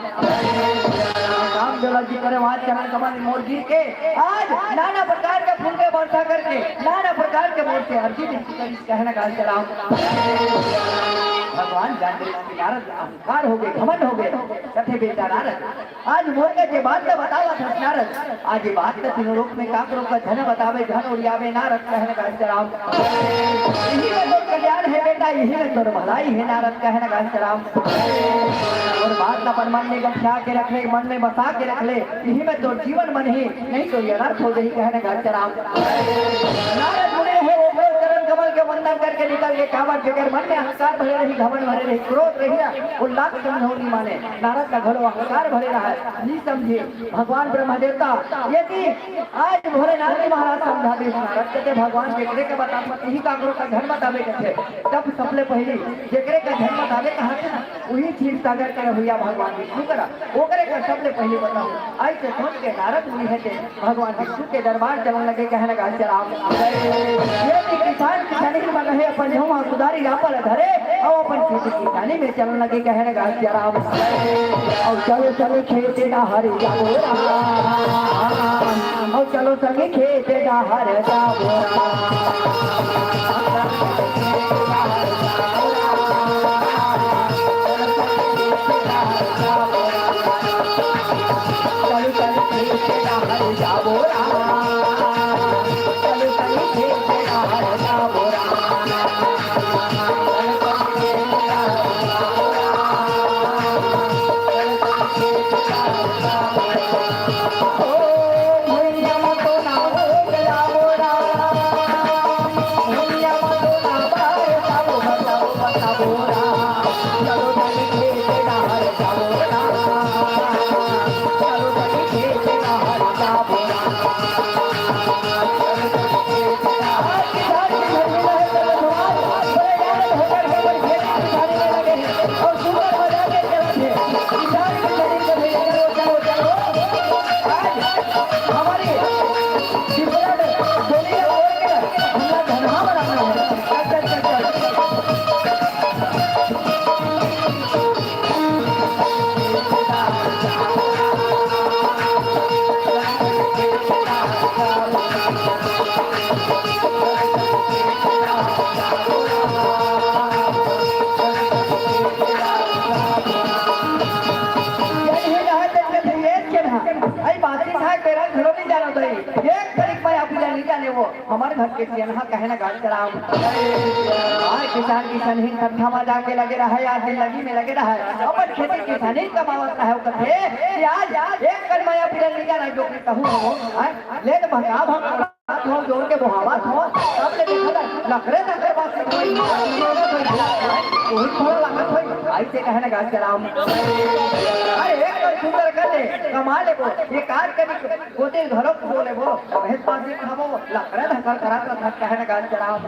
काम जोला जी करे, आज चरण कमल मोर गिर के, आज नाना प्रकार के फूल के वर्षा करके, नाना प्रकार के मोर से अर्जी विनती करिस, कहन गाल चराम।" भगवान जान गे कि नारद अहंकार हो गे, घमंड हो गे। कथे, "बेटा नारद, आज मोर का जे बात ल बतावत हस नारद, आज ये बात ल तीनों लोक में काकरो का झन बतावे, झन उड़ियावे नारद," कहे न घनश्याम। "इही में तोर कल्याण हे बेटा, इही में तोर भलाई हे नारद," कहे न घनश्याम। "अउ बात ल अपन मन में गठिया के रख ले, मन में बसा के रख ले, इही में तोर जीवन बनही, नहीं तो ये अनर्थ हो जाही," कहे न घनश्याम। नारद मुनि हे, ओकरो चरण कमल के वंदन करके निकल गे, काबर जेकर मन में अहंकार भरे रही, घमंड भरे रही, क्रोध रही ना, वो लाख समझाओ नहीं माने। नारद का घलो अहंकार भरे रहा है, नहीं समझे। भगवान ब्रह्म देवता यदि आज भोलेनाथ जी महाराज समझा दे नारद, कहते भगवान जेकरे के बताबे, इही काकरो का झन बताबे कहते। तब सबले पहली जेकरे का झन बताबे कहा थे ना, वही क्षीर सागर के रहुइया भगवान विष्णु करा, ओकरे का सबले पहली बताऊं। ऐसे सोच के नारद मुनि हे ते भगवान विष्णु के दरबार चलन लगे, कहे न घनश्याम। ये भी किसान किसानी मन हे, अपन झोंवा कुदारी रापा ल धरे, अउ अपन खेती किसानी में चलन लगे, कहे न घनश्याम। अउ चलो चलो खेत डहर जाबो राम, अउ चलो संग खेत डहर जाबो राम। यही रहा जब मैं भैया के रहा। आई बासी खाए, पैरा घरों नहीं जाना दई। एक तारीख में आप जानी जाने वो। हमर घर के सियनहा कहे न घनश्याम। आज किसान किसानी कट्ठा में जाके लगे रहे, आज दिन लगी में लगे रहे, अपन खेती किसानी कमावत रहे, वो कथे कि आज एक कन माया पिलन निका ना जो कि कहूँ हो, हैं? ले तो भगा भग बोलात हो, जोर के बोहावत हो, तब ले देखा था, लकड़े धकड़े बात से कोई, कोई थोड़ा लागत हो, आई से कहे न घनश्याम। अरे एक बार सुंदर कर ले, कमा ले वो, ये कार करी, गोदे घरों को बोले वो, अब हे पास एक खाबो, लकड़ा धकर करा तो धक कहे न घनश्याम।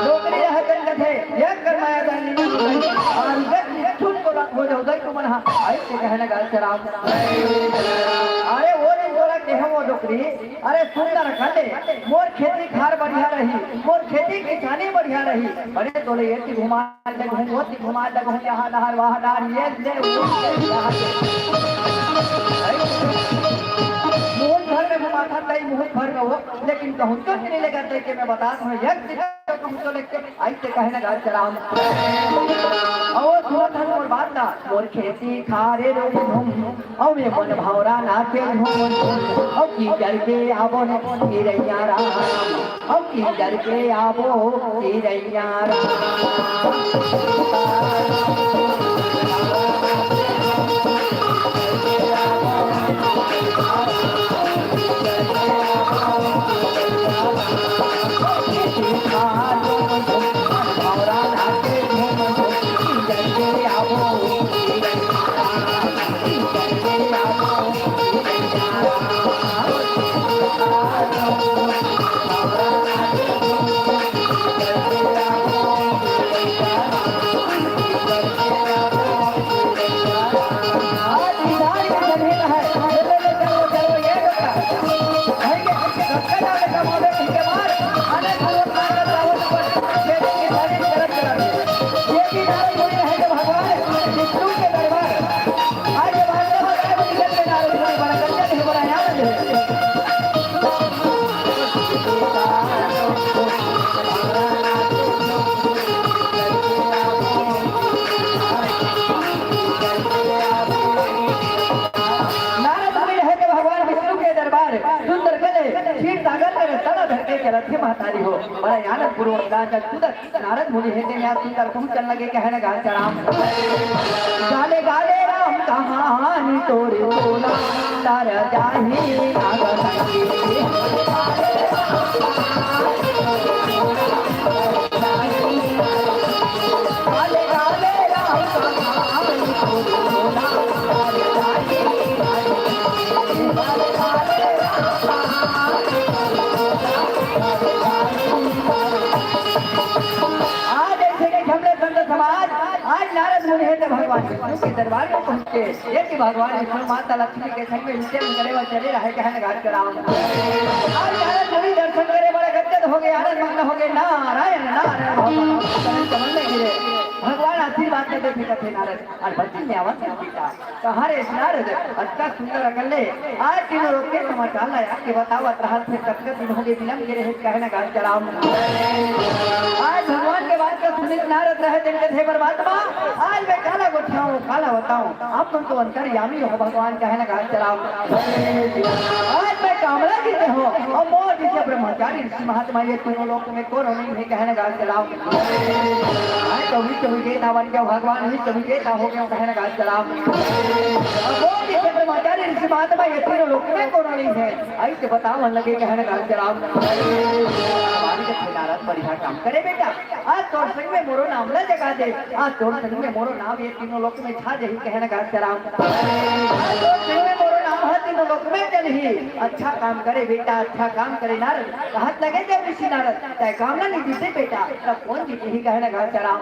नौकरी रह गन कथे, एक कर माया दानी, और जब छुट को लग हो जाओ, दई को मन हा, आई से कहे न घनश्याम। अरे वो दिन तोला के हम वो नौकरी, अरे सुंदर कर ले, मोर खेती खार बढ़िया रही, मोर खेती किसानी बढ़िया रही। अरे तोले ये ती घुमा ले घूम, वो ती घुमा ले घूम, यहाँ डहर, वहाँ डहर, ये ले, वो ले, यहाँ ले। मुहूर्त भर में घुमाता तई मुहूर्त भर में वो, लेकिन कहूँ तो नहीं लेकर तई के मैं बता दूँ, एक दिन कहूँ तो लेके आई ते कहे ना घनश्याम। और सुनत हन मोर बात ना, मोर खेती खारे रोज घूम, अउ ये मन भौरा नाचे झूम झूम, अउ कीचड़ के आबो ने चिरैया राम, अउ कीचड़ के आबो चिरैया राम। रस्ता ला धर के चलत हे महतारी हो। बड़ा आनंद पूर्वक गाजत कूदत नारद मुनि हे तेन सुंदर पहुंचन लगे, कहे न गाल चलाम। गाले गाले राम कहानी तोरे बोला, तर जाही नाग संगी। आज ऐसे के हमरे संत समाज, आज नारद मुनि हे त भगवान विष्णु के दरबार में पहुंचे। ये कि भगवान विष्णु माता लक्ष्मी के संग में विचरण करे बर चले रहे, कहे न गाल चलाम। आज नारद मुनि दर्शन करे बड़ा गदगद हो गए, आनंद मग्न हो गए। नारायण नारायण भगवान चरण कमल में गिरे। भगवान आशीर्वाद कर देते कथे नारद, और बच्चे में आवन कर बेटा। कहाँ रे नारद, अतना सुंदर अकन ले आज तीनों लोग के समाचार ला यार के बतावत रहत हे, कतका दिन हो गए बिलम गिरे हे, कहे न गाल चलाम। आज भगवान के बात का सुनित नारद रहे दिन के थे परमात्मा, आज मैं काला गोठियाऊं, काला बताऊं, आप मन तो अंतर्यामी हो भगवान, कहे न गाल चलाम। आज मैं कामला जीते हो और मोर जैसे ब्रह्मचारी ऋषि महात्मा ये तीनों लोक में कोनो नहीं है, कहे न गाल चलाम। आज तो विश्व विजेता बन गया भगवान, विश्व विजेता हो गया, कहे न गाल चलाम। अब वो विश्व ब्रह्मचारी ऋषि महात्मा ये तीनों लोक में कोनो नहीं है, ऐसे बतावन लगे, कहे न गाल चलाम। भगवान के नारद बढ़िया काम करे बेटा, आज तोर संग में मोरो नाम ला जगा दे, आज तोर संग में मोरो नाम ये तीनों लोक में छा जही, कहे न गाल चलाम। आज तोर संग में मोरो नाम हा तीनों लोक में चलही। अच्छा काम करे बेटा, अच्छा काम करे नारद। कहत लगे जब ऋषि नारद, तय काम ला नहीं जीते बेटा, तब कौन जीते ही, कहे न गाल चलाम।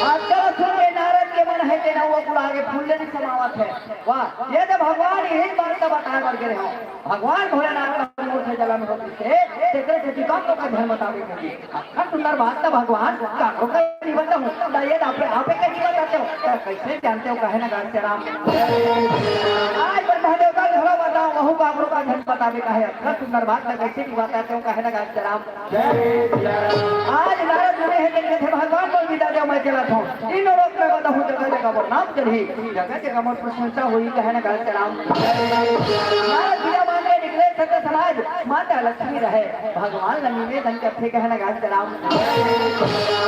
आज चलो सुन के नारद के मन है तेना वो कुल आगे फूल नहीं समावत है। वाह, ये तो भगवान यही बात का बताए बर गिरे हो। भगवान भोलेनाथ का मूर्त जलन होती से, तेरे से दीपक का धर्म बतावे होगी। अतका सुंदर बात तो भगवान काकरो का नहीं बताऊं, तो ये तो आपे, आपे का नहीं बताते हो, तो कैसे जानते हो, कहे ना गाल चलाम। आज ब्रह्मा देवता घरो बताओ, वहू काकरो का धन बतावे का है, अतका सुंदर बात तो कैसे नहीं बताते हो, कहे ना गाल चलाम। आज नारद मुनि हे तेन कथे भगवान मोर विदा देव, मैं चलत हूँ। तीनों लोक में बताऊँ, जगह जगह मोर नाम चलही, जगह जगह मोर प्रशंसा होही, कहे ना गाल चलाम। नारद विदा मांगे निकले संत समाज, माता लक्ष्मी रहे, भगवान ला निवेदन करथे, कहे ना गाल चलाम।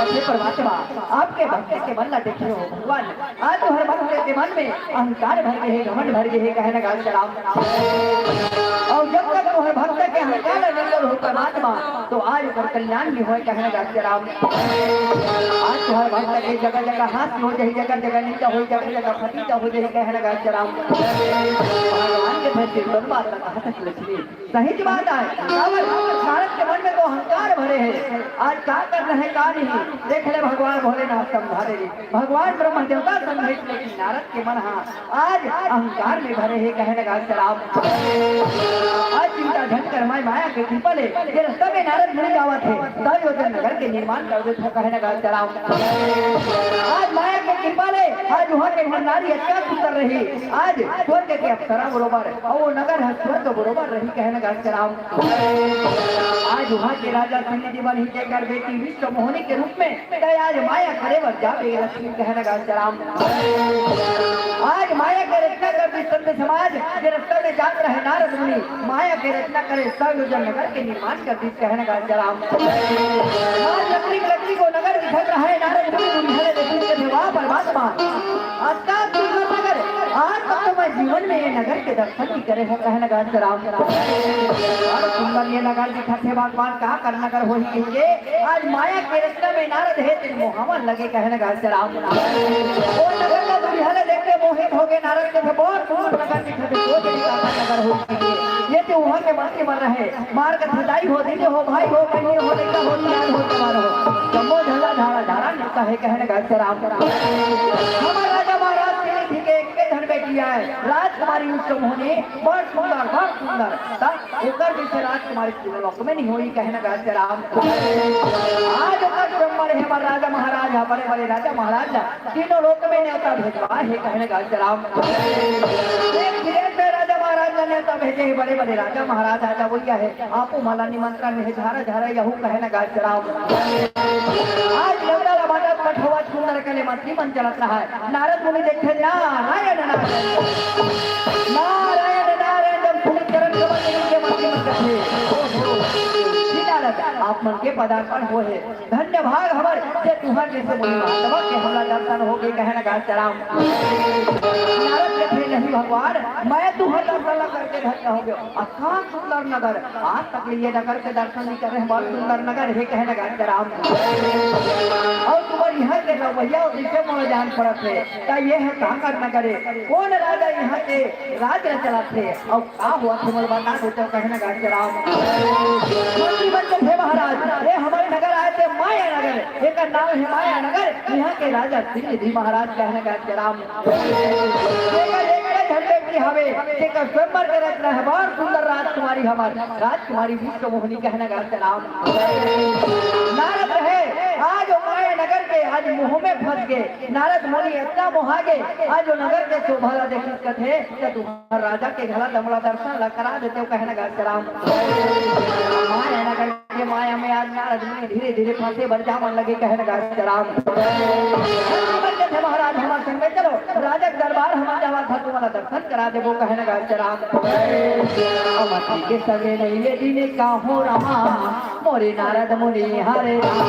हे परमात्मा, आपके भक्त के मन ला देखे हो भगवान, आज तुहर भक्त के मन में अहंकार भर गे हे, घमंड भर गे हे, कहे ना गाल चलाम। अउ जब तक तुहर भक्त के अहंकार ला नइ तोड़हू परमात्मा, तो आज ओकर कल्याण नइ होय, कहे ना गाल चलाम। आज तुहर भक्त के जगह जगह हास्य हो जाही, जगह जगह निंदा हो जाही, जगह जगह फतीदा हो जाही, कहे ना गाल चलाम। भगवान के धरती पर बात कहा तक लक्ष्मी सही की बात आय। काबर भारत के मन में तो अहंकार भरे हे। आज का करना है, का नहीं, देख ले भगवान भोलेनाथ समझा दे। भगवान ब्रह्मा देवता समझे, लेकिन नारद के मन हा आज अहंकार में भरे हे, कहे ना गाल चलाम। आज चिंता झन कर, मैं माया के कृपा ले, ये रास्ता में नारद मुनि जावत हे, सौ योजन नगर के निर्माण कर देथों, कहे ना गाल चलाम। आज माया के कृपा ले, आज वहाँ के नर नारी अच्छा सुंदर रही, आज स्वर्ग के अप्सरा बरोबर, अउ वो नगर ह स्वर्ग बरोबर रही, कहे ना गाल चलाम। आज वहाँ के राजा सिंह जीवन ही जेकर बेटी विश्व मोहनी के रूप में, तय आज माया करे बर जाबे लक्ष्मी, कहे ना गाल चलाम। आज माया के रचना कर दिस संत समाज, जे रास्ता में जात रहे नारद मुनि, माया के रचना करे सौ योजन नगर के निर्माण कर दिस, कहे ना गाल चलाम। आज लकड़ी लकड़ी को नगर दिखत रहे नारद मुनि, बुझले देखिन के देवा परमात्मा। अतका सुंदर नगर, आज तक तो मैं जीवन में ये नगर के दर्शन नइ करे हों, कहे ना गाल चलाम। अरे सुंदर ये नगर दिखत हे भगवान, कहाँ कर नगर होही कहिके, आज माया के रचना में नारद हे, तेन मोहावन लगे, कहे ना गाल चलाम। वो नगर का दुरिहा ले देख के मोहित हो गए नारद, कथे बहुत सुंदर नगर दिखत हे, वो जगह का नगर होही कहिके। ये तो वहाँ के बात के मर रहे, मार के सदाई हो, दीदी हो, भाई हो, बहनी हो, लड़का हो, दुलार हो, जवान हो, जम्मो झल्ला झाड़ा झाड़ा नेवता हे, कहे ना गाल चलाम। हमर राजा महाराज के निधि के एक के धन बेटी आय, राजकुमारी विश्व मोहनी, बड़ सुंदर, बड़ सुंदर। त ओकर जैसे राजकुमारी तीनों लोक में नहीं होई, कहे ना गाल चलाम। आज ओकर स्वयंवर हे हमर राजा महाराज ह, बड़े बड़े राजा महाराज ह, तीनों लोक में नेवता भेजवा हे, कहे ना गाल चलाम। एक विदेश में राजा महाराज ला नेवता भेजे हे, बड़े बड़े राजा महाराज आज अवइया हे, आपो मन ला निमंत्रण हे, झारा झारा यहू, कहे ना गाल चलाम। आज नेवता ला बांटत पठोवत सुंदर कले मंत्री मन चलत रहा हे। नारद मुनि देखे, नारायण नारायण, नारायण नारायण, जब सुनित चरण कमल के नीचे मंत्री मन कथे, ओ मन के पदार्पण होए हे। धन्य भाग हमर जे तुंहर जइसे मुनि महात्मा के हमला दर्शन होगे, कहे न गा सीताराम। नारद कथे, नहीं भगवान, मैं तुंहर दर्शन ला करके धन्य हो गेंव। अतना सुंदर नगर, आज तक ये नगर के दर्शन नइ करे हंव, बड़ सुंदर नगर हे, कहे न गा सीताराम। अउ तुम्हर इहां के रवैया जइसे मोला जान पड़त हे, त ये ह काकर नगर हे, कोन राजा इहां के राज ल चलाथे, अउ का होवत हे, मोला बता देतेव, कहे न गा सीताराम। मंत्री मन कथे, महाराज, ये हमर नगर आय ते माया नगर, एकर नांव हे माया नगर, इहां के राजा सिंह जी महाराज, कहे न गा सीताराम। एकर एक झन बेटी हवे, जेकर स्वयंवर के रचना हे, बड़ सुंदर राजकुमारी, हमर राजकुमारी विश्वमोहिनी, कहे न गा सीताराम। नारद हे, आज ओ माया नगर के आज मोह में फंस गे। नारद मुनि अतना मोहा गे, आज ओ नगर के शोभा ला देखिस कथे, त तुम्हर राजा के घला दमला दर्शन ला करा देतेव, कहे न गा सीताराम। माया नगर के माया में आज नारद मुनि धीरे धीरे फंसे बर जावन लगे, कहे न गा सीताराम। नारद कथे, महाराज, हमर संग में चलो, राजा के दरबार हमन जावत हन, तुम्हर दर्शन करा देबो, कहे न गा सीताराम। अवंती के संगे नहीं ले दीने काहो रामा, मोरे नारद मुनि हरे राम।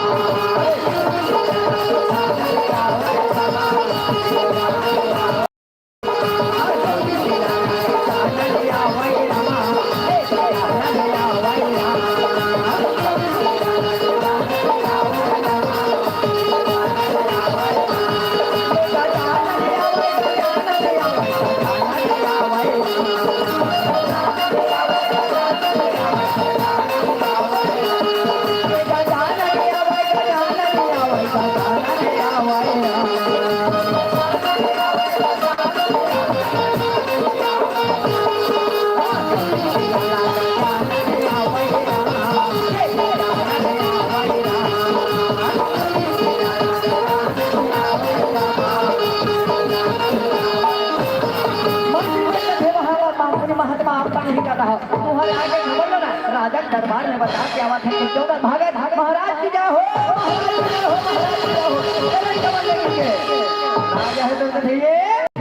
मंत्री मन कथे, महात्मा, महात्मा, आप नहीं कर रहा। तुम्हर आगे खबर लो ना, राजा के दरबार में बता के आवत हन, चौदह भागत, महाराज की जय हो, महाराज की जय हो, महाराज की जय हो। चलो, इनका बंदे करके। राजा हे तो कथे, ये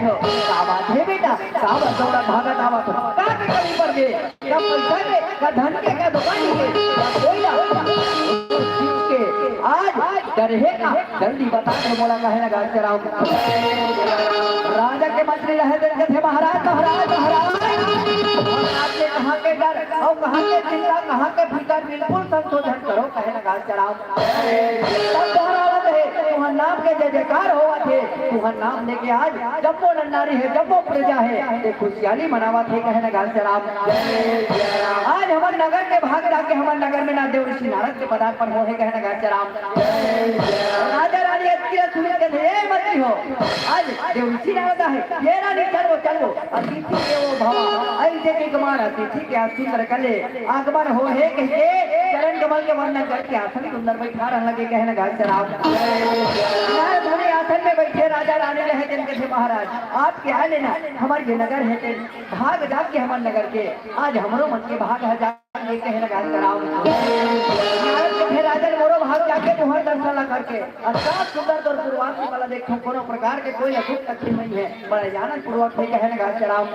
हो, का बात हे बेटा, का बात, चौदह भागत आवत हो, का के कमी पर गे? का पैसा के, का धन के, का दुकान के, का कोई ना। आज डरे हे का, जल्दी बता दे, मोला कहे न गा सीताराम। राजा के मंत्री रहे दिन कथे, महाराज, महाराज, महाराज, महाराज के कहाँ के डर अउ कहाँ के चिंता, कहाँ के फिकर, बिल्कुल संशोधन करो, कहे न गा सीताराम। तब दोहरावत हे, तुंहर नाम के जय जयकार होवत हे, तुंहर नाम लेके आज जम्मो नर नारी हे, जम्मो प्रजा हे, ते खुशियाली मनावत हे, कहे न गा सीताराम। आज हमर नगर के भाग जाके हमर नगर में ना देव ऋषि नारद के पदार्पण होहे, कहे न गा सीताराम। राजा रानी अतकी सुनिस कथे, ए मंत्री हो, आज देव ऋषि नारद हे, ये रानी चलो, चलो, अतिथि देवो भव, अइसे के कुमार अतिथि के आज सुंदर कले आगमन होहे कहिके चरण कमल के वंदन करके आसन सुंदर बैठारन लगे, कहे न गा सीताराम। नारद मुनि आसन में बैठे, राजा रानी रहे दिन कथे, महाराज, आपके आए ले ना हमर ये नगर हे तेन भाग जाग के हमर नगर के, आज हमरो मन के भाग ह जाग गे, कहे न गा सीताराम। नारद कथे, राजन, मोरो भाग जाग गे तुम्हर दर्शन ला करके, अतना सुंदर तोर पूर्वांचल वाला देखो, कोनो प्रकार के कोई अशुभ तकलीफ नहीं हे। बड़े आनंद पूर्वक हे, कहे न गा सीताराम।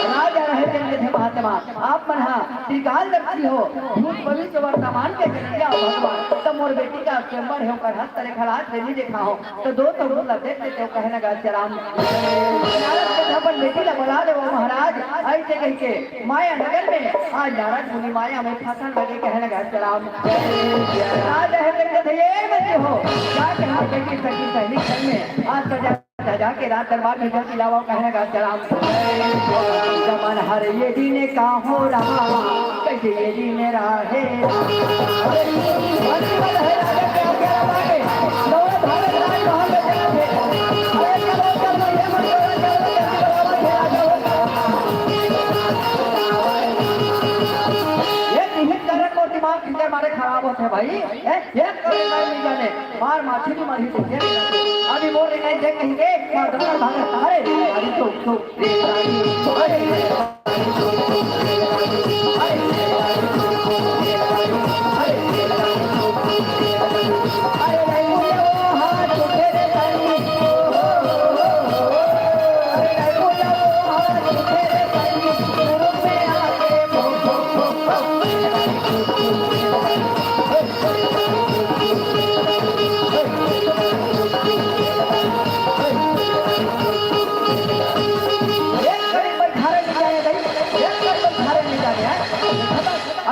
राजा रहे दिन कथे, महात्मा, आप मन हा त्रिकालदर्शी हो, भूत भविष्य वर्तमान के जनइया हो भगवान। त मोर बेटी के स्वयंवर हे, ओकर हस्त रेखा ला आज ले नइ देखा हों, त दो सौ गुण ला देख लेतेव, कहे न गा सीताराम। नारद कथे, अपन बेटी ला बला देवो महाराज, अइसे कहिके माया नगर में आज नारद मुनि माया में फंसन लगे, कहे न गा सीताराम। राजा रहे दिन कथे, ए मंत्री हो, जाके हमर बेटी सखी सहेली संग में आज सजा सजा के राज दरबार में जल्दी लावव, कहे न गा सीताराम। जमन हर ये दिन काहो रहा, कइसे ये दिन रहे। अरे, मंत्री वाला हे राजा के आज्ञा लगा के, दौड़त भागत राजमहल में चलत हे। अरे, चलो, चलो, ये मंत्री वाला, चलो, जल्दी बुलावा हे राजा हो। ये निहित कारण मोर दिमाग के मारे खराब होत हे भाई। ए, ये करे नहीं जाने। मार माछी भी मरही तो ये नहीं। अभी मोर नहीं देख कहीं के, मार दंगल भागत। अरे, अरे, तो, तो, अरे,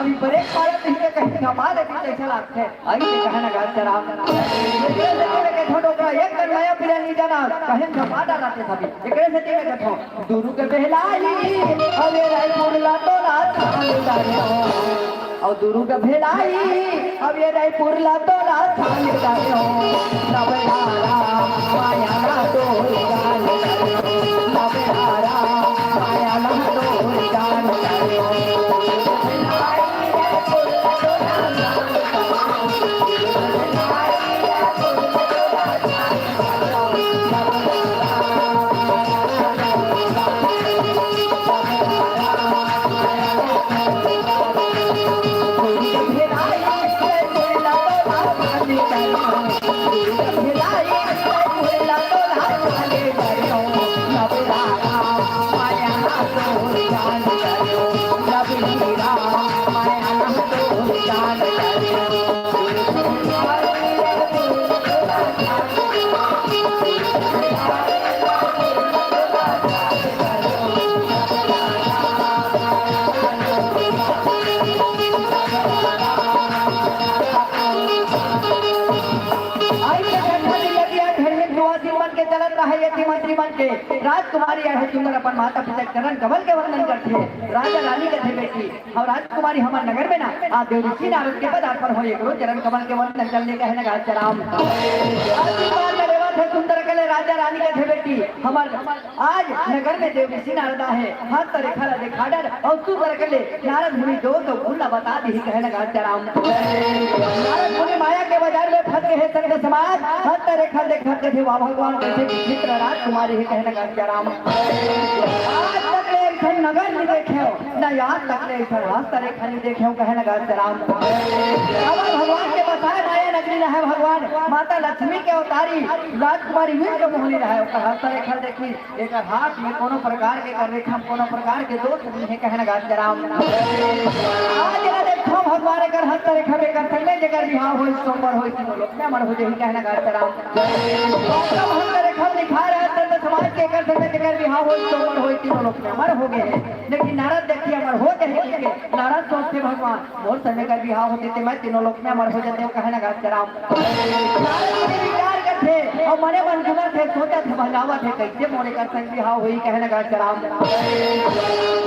ब्रेक मारत रहिथे, कहीं झपा देती, कैसे लागथे? अइसे कहे न गाल चलाओ। एकरे सेती मैं कथौं डोकरा, एक कन मया पीरा नी जाना, कहीं झपा डालथे सभी। एकरे सेती मैं कथौं, दुरुग भेलाई, अबे रायपुर ला तोला थान डारे हो। अउ दुरुग भेलाई, अबे रायपुर ला तोला थान डारे हो। नवरारा, माया ना तोरी जान डारे हो। नवरारा, माया ना तोरी जान डारे हो। आई के ठंडा दिन लगिया, घर में दुआ दिन मन के चलत रहे, यति मंत्री मन के। राजकुमारी आहे सुंदर, अपन माता पिता के चरण कमल के वंदन करथे। राजा रानी कथे, बेटी, हम राजकुमारी हमर नगर में ना, आज देव ऋषि नारद के पदार्पण होय, एकरो चरण कमल के वंदन कर ले, कहे न गाल चलाओ। आशीर्वाद में रेवत हे सुंदर कले, राजा रानी कथे, बेटी, हमर आज नगर में देव ऋषि नारद आहे, हस्त रेखा ला देखा डर, अउ सुंदर कले नारद मुनि दोष अउ गुण ला बता दिही, कहे न गाल चलाओ। नारद मुनि माया के बाजार में फंस गए हे संत समाज, हस्त रेखा देखत कथे, वाह भगवान, कैसे विचित्र राजकुमारी हे, कहे न गाल चलाओ। आज तक ले ऐसन नगर नहीं देखे हो, न आज तक ले ऐसन हस्त रेखा नहीं देखे हो, कहे न गाल चलाओ। अब भगवान के बताए माया नगरी रहे, भगवान माता लक्ष्मी के अवतारी राजकुमारी विश्व मोहनी रहे, ओकर हस्त रेखा देखी, एकर हाथ में कोनो प्रकार के, एकर रेखा में कोनो प्रकार के दोष नहीं हे, कहे न गाल चलाओ। आज ला देखो भगवान एकर हस्त रेखा में, एकर संग में जेकर बिहाव होई, सोमवार होई, तीनों लोक में अमर हो जाही, कहे न गाल चलाओ। गौतम हस्त रेखा में लिखा रहे, संत समाज के एकर संग में जेकर बिहाव होई, सोमवार होई, तीनों लोक में अमर हो गए हे। लेकिन नारद देखिए अमर हो गए हे, नारद सोचथे भगवान, मोर संग एकर बिहाव होते ते मैं तीनों लोक में अमर हो जाते, कहे न गाल चलाओ। नारद मुनि विचार करथे, अउ मने मन गुनथे, सोचत हे, भंजावत हे, कैसे मोर एकर संग बिहाव होई, कहे न गाल चलाओ।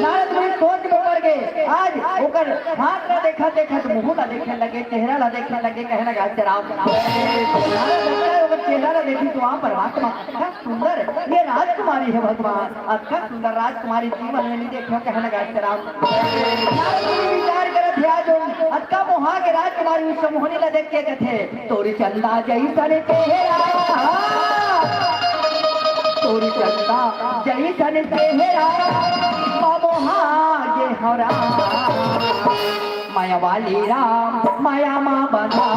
नारद मुनि सोच में पड़ गए। आज ओकर हाथ ला देखत देखत मुंह ला देखे लगे, चेहरा ला देखे लगे, कहे न गाल चलाओ। नारद देखता है, ओकर चेहरा ला देखी तो वहाँ परमात्मा, अतका सुंदर, ये राजकुमारी हे भगवान, अतका सुंदर राजकुमारी जीवन में नहीं देखे, कहे न गाल चलाओ। नारद मुनि विचार करत हे, आज अतका मोहा के राजकुमारी विश्व मोहनी ला देख के कथे, तोरी चंदा जैसन चेहरा, तोरी चंदा जैसन चेहरा, मा मोहा गे हौं राम, माया वाली राम, माया मा बंधा।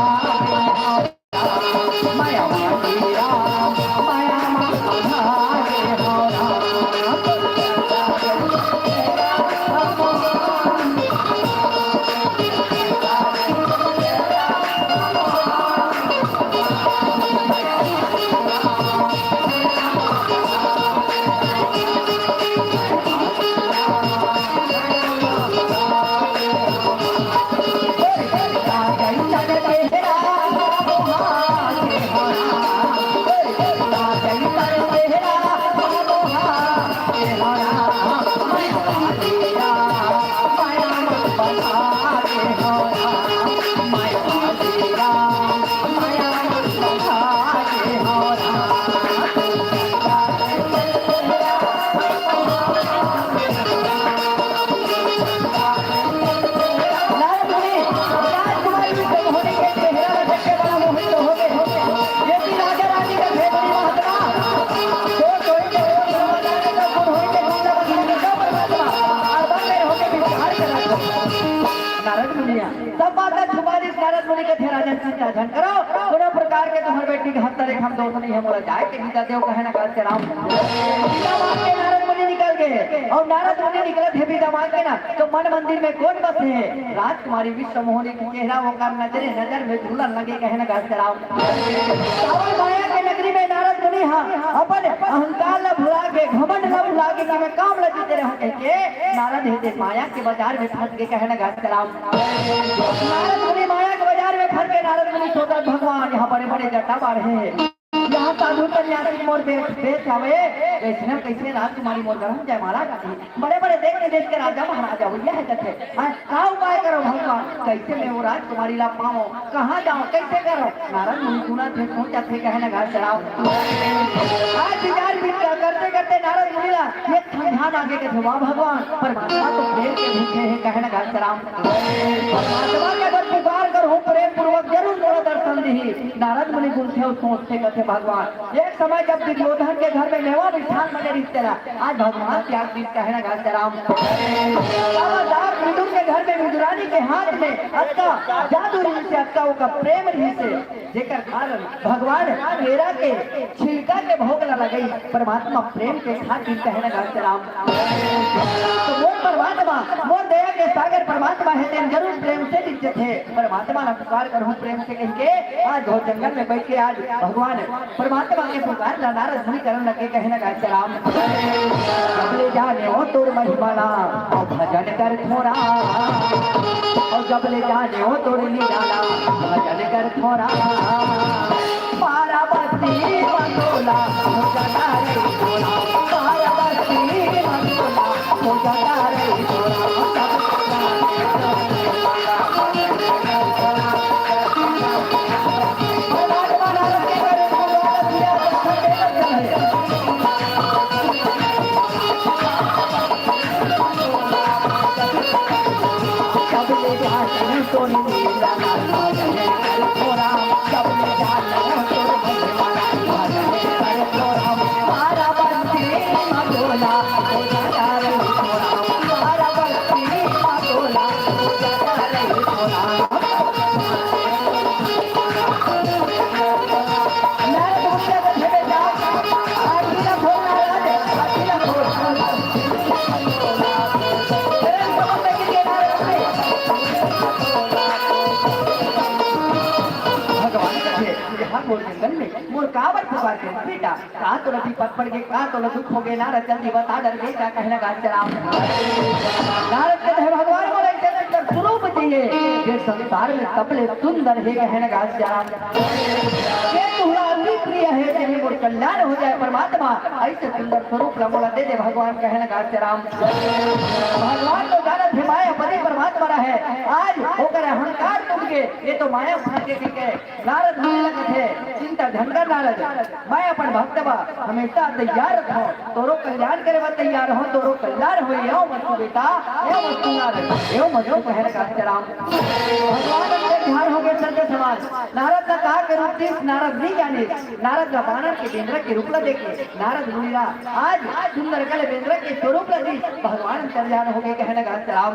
नारद मुनिया सब बात ला छुपा दिस। नारद मुनि कथे, राजन, चिंता झन करो, कोनो प्रकार के तुम्हर बेटी के हस्त रेखा में दोष नहीं हे, मोला जाए के बिदा देव, कहे न गाल चलाओ। बिदा मांग के नारद मुनि निकल गए। अउ नारद मुनि निकलत हे बिदा मांग के ना, तो मन मंदिर में कोन बसे हे? राजकुमारी विश्वमोहिनी के चेहरा ओकर नजरे नजर में झूलन लगे कहे न घास चराव। काबर माया के नगरी में नारद मुनि हा अपन अहंकार ला भुला के, घमंड ला भुला के, कि मैं काम ला जीते रहूं कह के नारद हे दे माया के बाजार में फंस के कहे न घास चराव। नारद मुनि माया के बाजार में फंस के नारद मुनि सोचत, भगवान यहाँ बड़े बड़े जटा बाढ़े हे, यहाँ साधु सन्यासी मोर बेच, बेच आवे, वैष्णव कैसे राजकुमारी मोर गरम जयमाला गाती। बड़े बड़े देश विदेश के राजा महाराजा हुई है जथे। हाँ, का उपाय करो भगवान, कैसे मैं वो राजकुमारी ला पावो, कहाँ जाओ, कैसे करो? नारद मुनि सुनत हे, सोचत हे, कहे न घास चराव। आज विचार विमर्श करते करते नारद मुनि ला ये ध्यान आगे के थे, वाह भगवान, परमात्मा तो प्रेम के भूखे हैं, कहे न घास चराव। परमात्मा के अगर पुकार करहूँ प्रेम पूर्वक, जरूर मोला दर्शन दिही। नारद मुनि गुनथे अउ सोचथे, कथे भगवान, एक समय जब दुर्योधन के घर में मेवा मिष्ठान बने रिहिस तेला, आज भगवान त्याग दिस कहे न घास चराव। अब दास विदुर के घर में विदुरानी के हाथ में अतका जादू रिहिस हे, अतका ओकर प्रेम रिहिस हे, जेकर कारण भगवान केरा के छिलका के भोग ला लगई, परमात्मा प्रेम के खातिर कहे न घास चराव। तो मोर परमात्मा, मोर दया के सागर परमात्मा हे, तेन जरूर प्रेम से दिस जथे। परमात्मा ला पुकार करहूँ प्रेम से कह के, आज घोर जंगल में बैठ के आज भगवान परमात्मा के पुकार ला नारद मुनि करन लगे, कहे न घास चराव। जब ले जाने हो तोर महिमा ला, अउ भजन कर थोरा, अउ जब ले जाने हो तोर लीला ला, भजन कर थोरा। पार्वती मंडोला, मुझा तारे थोरा, पार्वती मंडोला, मुझा तारे थोरा। भगवान कथे, "यहाँ मोर जंगल में मोर काबर पुकार के बेटा?" का तोला विपत पड़ गे, का तोला दुख हो गे? नारद जल्दी बता डर गे, का कहे न घास चराव। नारद कथे, "भगवान मोला ऐसे सुंदर स्वरूप चाहिए, जे संसार में सबले सुंदर हे कहे न घास चराव। ये तुहरा अति प्रिय हे, जेमे मोर कल्याण हो जाए परमात्मा, ऐसे सुंदर स्वरूप ला मोला दे दे भगवान कहे न घास चराव।" भगवान तो जानत हे मायापति परमात्मा रहे, आज ओकर अहंकार टूट गे, ये तो माया फंस गे कह के नारद मुनि लगत हे, "चिंता झन कर नारद, मैं अपन भक्त बर हमेशा तैयार रथों, तोरो कल्याण करे बर तैयार हों, तोरो कल्याण होय, एव मस्तु बेटा, एव मस्तु नारद, एव मस्तु कहे न घास चराव।" भगवान अंतर ध्यान हो गे संत समाज। नारद ला का के रूप दिस, नारद नहीं जाने। नारद ला बानर के बेंदरा के रूप ला देखे। नारद मुनि ला आज सुंदर कल बेंदरा के स्वरूप ला दिस, भगवान अंतर्यान हो गे कहे न घास चराव।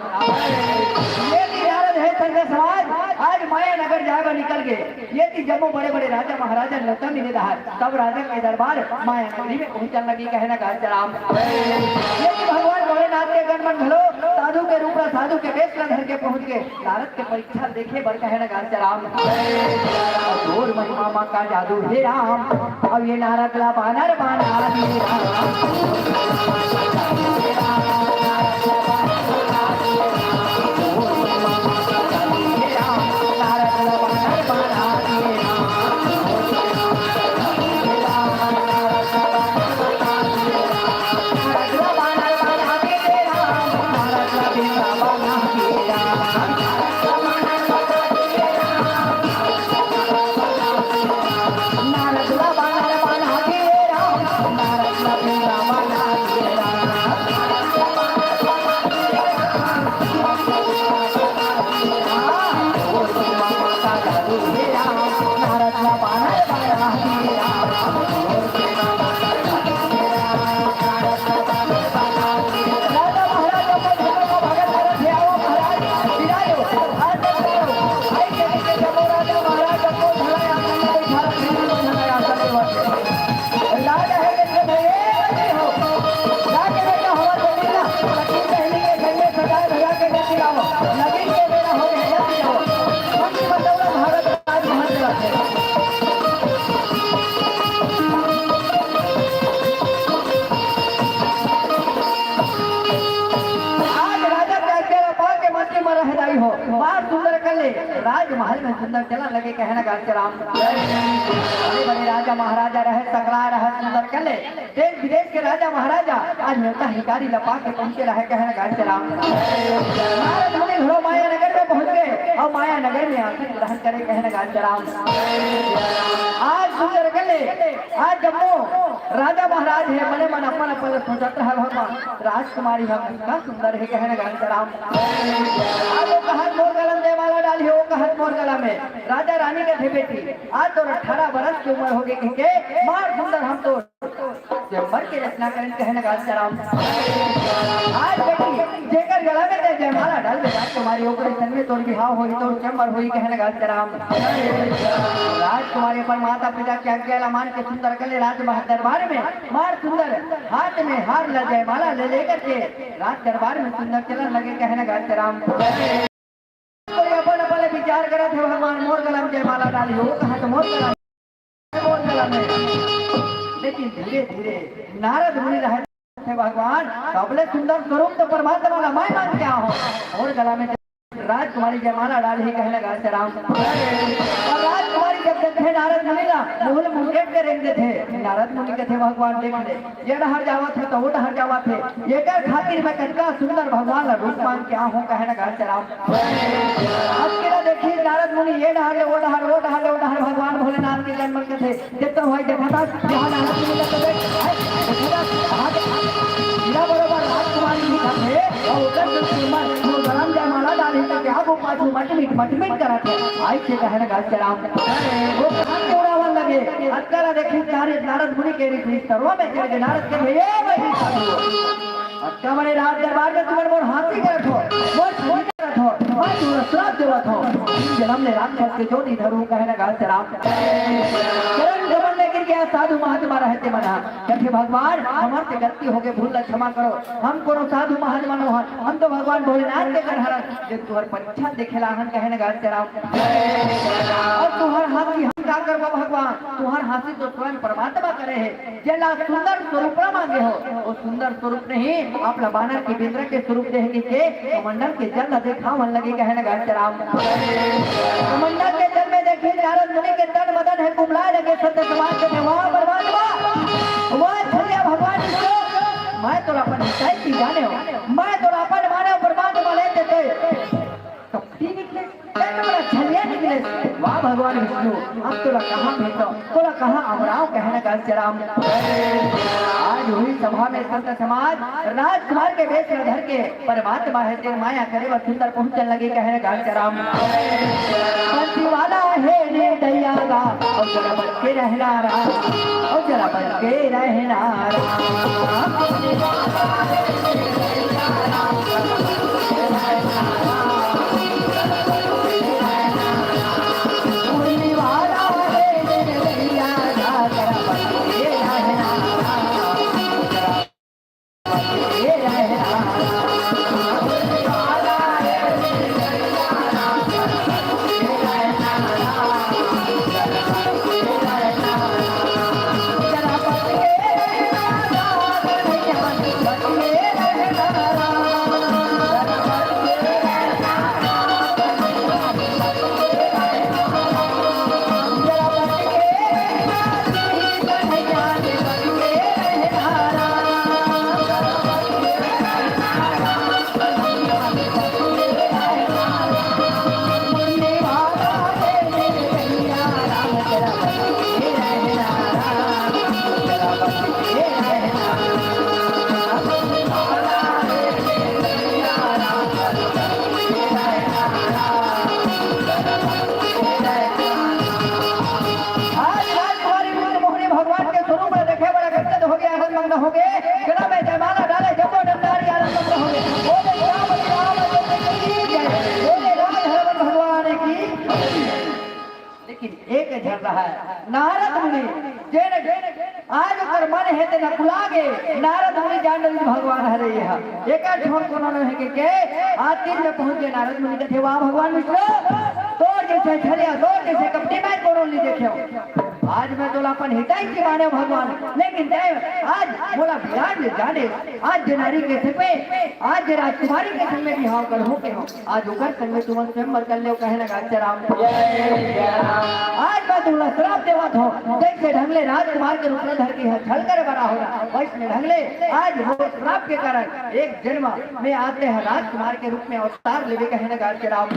ये भी नारद हे संत समाज, आज माया नगर जाए बर निकल गे। ये ती जम्मो बड़े-बड़े राजा महाराजा नौता मिले रहा, सब राजा के दरबार माया नगरी में पहुंचन लगी कहे न घास चराव। ये ती भगवान भोलेनाथ के गण मन घलो साधु के रूप ला, साधु के वेश ला धर के पहुंच गे। नारद के परीक्षा देखे बर कहे न घास चराव। तोर महिमा मा का जादू हे राम, अब ये नारद ला बानर बना दिए राम। राजमहल में सुंदर चलन लगे, कहे न गा राम। बड़े बड़े राजा महाराजा रहे, सकला रहे सुंदर कले, देश विदेश के राजा महाराजा आज नेवता हिकारी ला पाके पहुंचे रहे, कहे न गा राम। नारद मुनि घरो माया नगर में पहुंच गए अउ माया नगर में आसन ग्रहण करे, कहे न गा राम। आज सुंदर कले, आज जम्मो राजा महाराज हे, मने मन अपन अपन ला सोचत रहे, भगवान राजकुमारी ह कतका सुंदर हे, कहे न गा राम। आज वो कहत मोर गला में जयमाला डालही, वो कहत मोर गला में। राजा रानी कथे, बेटी, आज तोर अठारह बरस के उमर होगे, कहिके मार सुंदर हम तो स्वयंवर के रचना करेन, कहे न गा राम। आज बेटी, जेकर गला में तैं जयमाला डालबे राजकुमारी, ओकरे संग में तोर बिहाव होही, तोर स्वयंवर होही, कहे न गा राम। राजकुमारी अपन माता पिता के आज्ञा ला मान के सुंदर कले राजमहल दरबार में मार सुंदर हाथ में हार ला, जयमाला ले लेकर के राज दरबार में सुंदर चलन लगे, कहे न गा राम। तो अपन अपन विचार करत हे, भगवान मोर गला में जयमाला डालही, वो कहत मोर गला में, मोर गला में। लेकिन धीरे धीरे नारद मुनि रहे थे, भगवान सबले सुंदर स्वरूप तो परमात्मा ला मैं मान के आहों, मोर गला में राजकुमारी जयमाला डालही, कहे न गा राम। अउ राजकुमारी जब देखथे नारद मुनि ला, मुंह ले मुंह के रेंग देथे। नारद मुनि कथे, भगवान देख ले, ये डहर जावत हे त वो डहर जावत हे, एकर खातिर मैं कतका सुंदर भगवान ला रूप मान के आहों, कहे न गा राम। अब केला देखही नारद मुनि, ये डहर ले वो डहर, वो डहर ले वो डहर, भगवान भोलेनाथ के जन्म कथे। देखत हस भाई, देखत हस, यहाँ नारद मुनि का तो देख, है, देखत हस, हाँ, देखत हस। हीरा बरोबर राजकुमारी दिखत हे, अउ ओकर जो सुंदर, वो गला में जयमाला डालही त का वो पाछू मटमिट, मटमिट करत हे। अइसे कहे न गा राम। वो कहाँ के उड़ावन लगे, अतका ला देखही नारद, नारद मुनि के रिश्तेदारों में चढ़ के नारद कथे, ए भाई साधु, अतका बड़े राज दरबार में तुमन मोर हांसी करत हो, मोर छवि करत हो, मैं तुमन श्राप देवत हों। जन्म ले राक्षस के जोनी धरूं, कहे न गा राम। चरण कमल में गिर गया साधु महात्मा रहते मना। कथे, भगवान, हमर से गलती होगे, भूल ला क्षमा करो। हम कोनो साधु महात्मा नोहन, हम तो भगवान भोलेनाथ के घर हरन, जे तुहर परीक्षा देखे ला हन, कहे न गा राम। अउ तुहर हांसी हम का करबो भगवान, तुहर हांसी तो स्वयं परमात्मा करे हे। जेला सुंदर स्वरूप ला मांगे हो, वो सुंदर स्वरूप नहीं, आप ला बानर के बेंदरा के स्वरूप देहे के कमंडल के जल ला देखावन लगे, कहे न गा राम। कमंडल के जल में देखही नारद मुनि के तन बदन हे कुमलाए लगे, संत समाज के, वाह परमात्मा, वाह छलिया भगवान विष्णु, मैं तोला अपन ऊंचाई की जाने हो, मैं तोला अपन माने हो परमात्मा ले देते। कपटी निकले, तन बड़ा छलिया निकले। वाह भगवान विष्णु, अब तोला कहाँ भेजो, तोला कहाँ अमराव, कहे न गा राम। आज हुई सभा में संत समाज, राजकुमार के वेश में धर के परमात्मा हे तेन माया करे बर सुंदर पहुंचन लगे, कहे न गा राम। बंसी वाला हे ने दैया गा, अउ जरा बच के रहना राम, अउ जरा बच के रहना राम। आज राजकुमारी मुंडमोहनी भगवान के स्वरूप ला देखे बर गदगद होगे, आनंद मग्न होगे, गला में जयमाला डाले, जम्मो डंडारी आनंद मग्न होगे। बोले राम राम जय की जय, बोले राम धर्म भगवान की। लेकिन एक झन रहा नारद मुनि, जेन आज ओकर मन हे तेन कुला गे। नारद मुनि जान डरिस भगवान हरे ये ह। एकर छोर कोनो नोहे कहिके, आतिन में पहुंच गे नारद मुनि कथे, वाह भगवान विष्णु, तोर जइसे छलिया, तोर जइसे कपटी मैं कोनो नइ देखेंव। आज मैं तोला अपन हितैषी माने भगवान, लेकिन तैं आज मोला बिरान ले जाने। आज जे नारी के सिर पे, आज जे राजकुमारी के संग में बिहाव करहूं के हूं, आज ओकर संग में तुमन स्वयंवर कर लेव, कहे न गाल से राम। आज मैं तुमला श्राप देवत हूं, जैसे ढंग ले राजकुमार के रूप में धरती ह छल करे बर आए हों, वैसने ढंग ले आज मोर श्राप के कारण एक जन्म में आज तैं ह राजकुमार के रूप में अवतार लेबे, कहे न गाल से राम।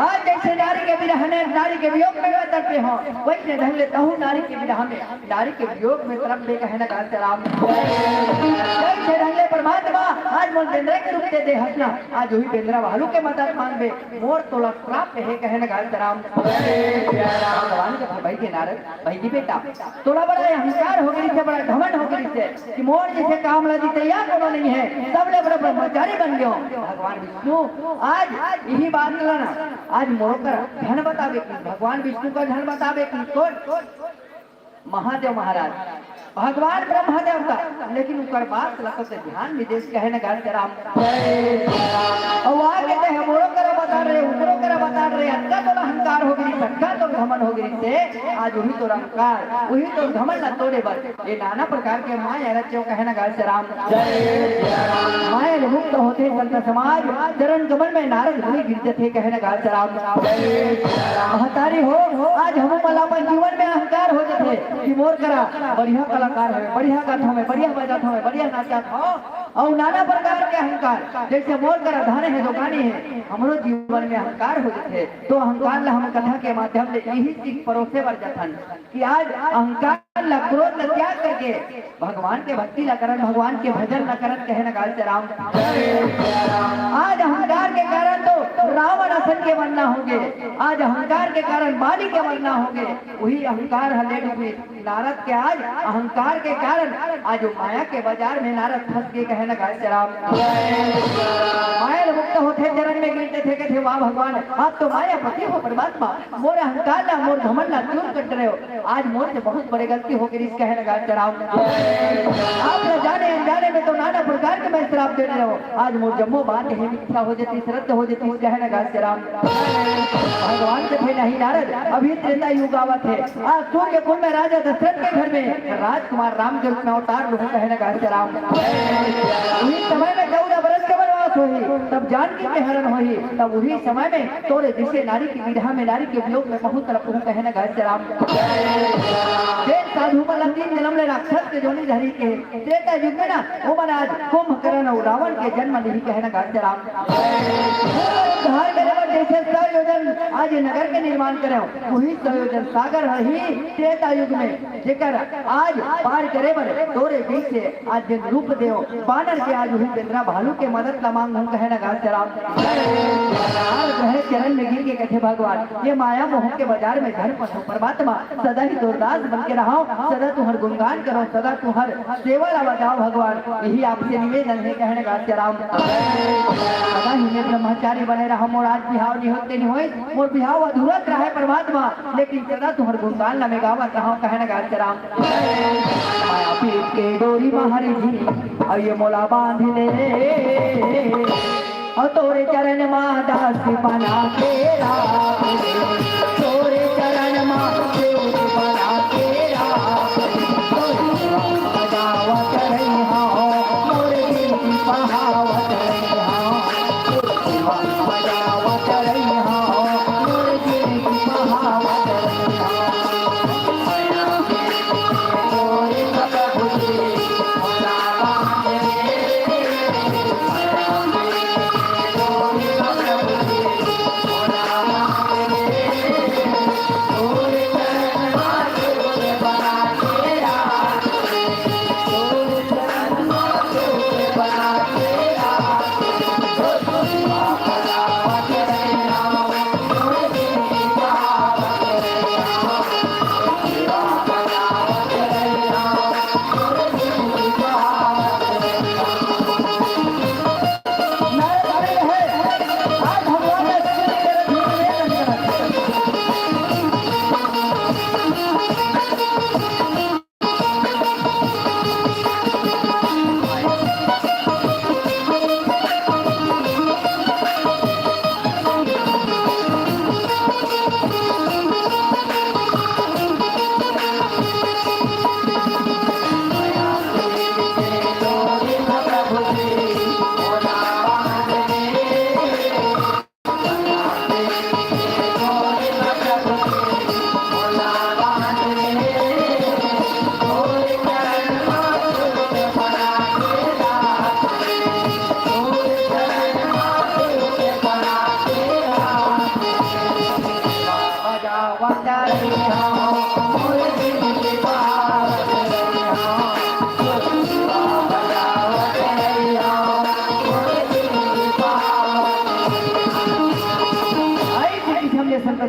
आज जैसे नारी के विरह में, नारी के वियोग में मैं तड़पे हूं, वैसने ढंग ले तहूं नारी के विरह में, नारी के वियोग में तड़पबे, कहे न गाल से राम। जैसे ढंग ले परमात्मा आज मोला बेंदरा के रूप दे दे हस ना, आज उही बेंदरा भालू के मदद मांगबे, मोर तोला श्राप हे, कहे न गाल से राम। भगवान कथे, "बइगे नारद, बइगे बेटा, तोला बड़ा अहंकार हो गे रिहिसे, बड़ा घमंड हो गे रिहिसे कि मोर जइसे काम ला जीतइया कोनो नइ हे, सबले बड़ा ब्रह्मचारी बन गेंव।" भगवान विष्णु आज इही बात ला ना, आज मोरो करा झन बताबे कहिस, भगवान विष्णु करा झन बताबे कहिस, कोन? महादेव महाराज, भगवान ब्रह्मा देवता, लेकिन उकर बात ला तो ध्यान नइ देस, कहे न गाल से राम। अउ आगे तैं ह मोरो करा बता रहे, उकरो करा बता रहे, अतका तोला अहंकार हो गे रिहिसे, अतका तोला घमंड हो गे रिहिसे, आज उही तोर अहंकार, उही तोर घमंड ला तोड़े बर ये नाना प्रकार के माया रचेंव, कहे न गाल से राम। माया ले मुक्त होथे संत समाज, चरण कमल में नारद मुनि गिर जथे, कहे न गाल से राम। महतारी हो, आज हमू मन ला अपन जीवन में अहंकार हो जथे कि मोर करा बढ़िया कलाकार हवे, बढ़िया गात हवे, बढ़िया बजात हवे, बढ़िया नाचत हवे, अउ नाना प्रकार के अहंकार, जैसे मोर करा धन हे, दुकानी हे, हमरो जीवन में अहंकार हो जथे। तो अहंकार ला हम कथा के माध्यम ले इही सीख परोसे बर जथन कि आज अहंकार ला, क्रोध ला त्याग करके भगवान के भक्ति ला करन, भगवान के भजन ला करन, कहे न गाल से राम। आज अहंकार के कारण तो रावण असन के बनना हो गे, आज अहंकार के कारण बाली के बनना हो गे। उही अहंकार ह ले डूबे नारद के, आज अहंकार के कारण आज वो माया के बाजार में नारद फंस गे, कहे न गाल से राम। माया ले मुक्त होथे चरण में गिर जथे, कथे, "वाह भगवान, आप तो मायापति हो परमात्मा, मोर अहंकार ला, मोर घमंड ला दूर कर रहे हो।" आज मोर से बहुत बड़े गलती हो गे रिहिस, कहे न गाल से राम। आप ला जाने अनजाने में तो नाना प्रकार के मैं श्राप दे रहे हो। आज मोर जम्मो बात ही मिथ्या हो जतिस, रद्द हो जतिस, कहे न गाल से राम। भगवान कथे, "नहीं नारद, अभी त्रेता युग आवत हे। आज सूर्य कुंड में राजा दशरथ के घर में राजकुमार राम के रूप में अवतार लूहूं, कहे न गाल से राम। उही समय में चौदह बरस के वनवास होही, तब जानकी के हरण होही, तब उही समय में तोरे जइसे नारी के विरह में, नारी के वियोग में बहुत तड़पहूं, कहे न गाल से राम।" जेन साधु मन ला तीन जनम ले राक्षस के जोनी धरी के त्रेता युग में ना, ओमन आज कुंभकर्ण अउ रावण के जन्म लिही, कहे न गाल से राम। उद्धार करे बर जइसे सौ योजन आज ये नगर के निर्माण करेंव, उही सौ योजन सागर ह ही त्रेता युग में, जेकर आज पार करे बर तोरे जइसे आज जेन रूप देव बानर के, आज उही बेंदरा भालू के मदद ला मांगहूं, कहे न गाल से राम। नारद रहे चरण में गिर के कथे, "भगवान, ये माया मोह के बाजार में झन फंसो परमात्मा, सदा ही तोर दास बन के रहंव, सदा तुंहर गुणगान करंव, सदा तुंहर सेवा ला बजांव भगवान, इही आपसे निवेदन हे," कहे न गाल से राम। सदा ही मैं ब्रह्मचारी बने रहंव, मोर आज बिहाव नइ होत ते नइ होइस, मोर बिहाव अधूरा रहे परमात्मा, लेकिन सदा तुंहर गुणगान ला मैं गावत रहंव, कहे न गाल से राम। माया पीठ के डोरी म हरि जी, अउ ये मोला बांध ले। अउ तोरे चरण मा दास बना के राख ले, तोरे चरण मा सेवक बना के राख ले। तोरे सेवा बजावत रहिहंव, मोर जिनगी बहावत रहिहंव। तोरे सेवा बजावत रहिहंव, मोर जिनगी बहावत रहिहंव।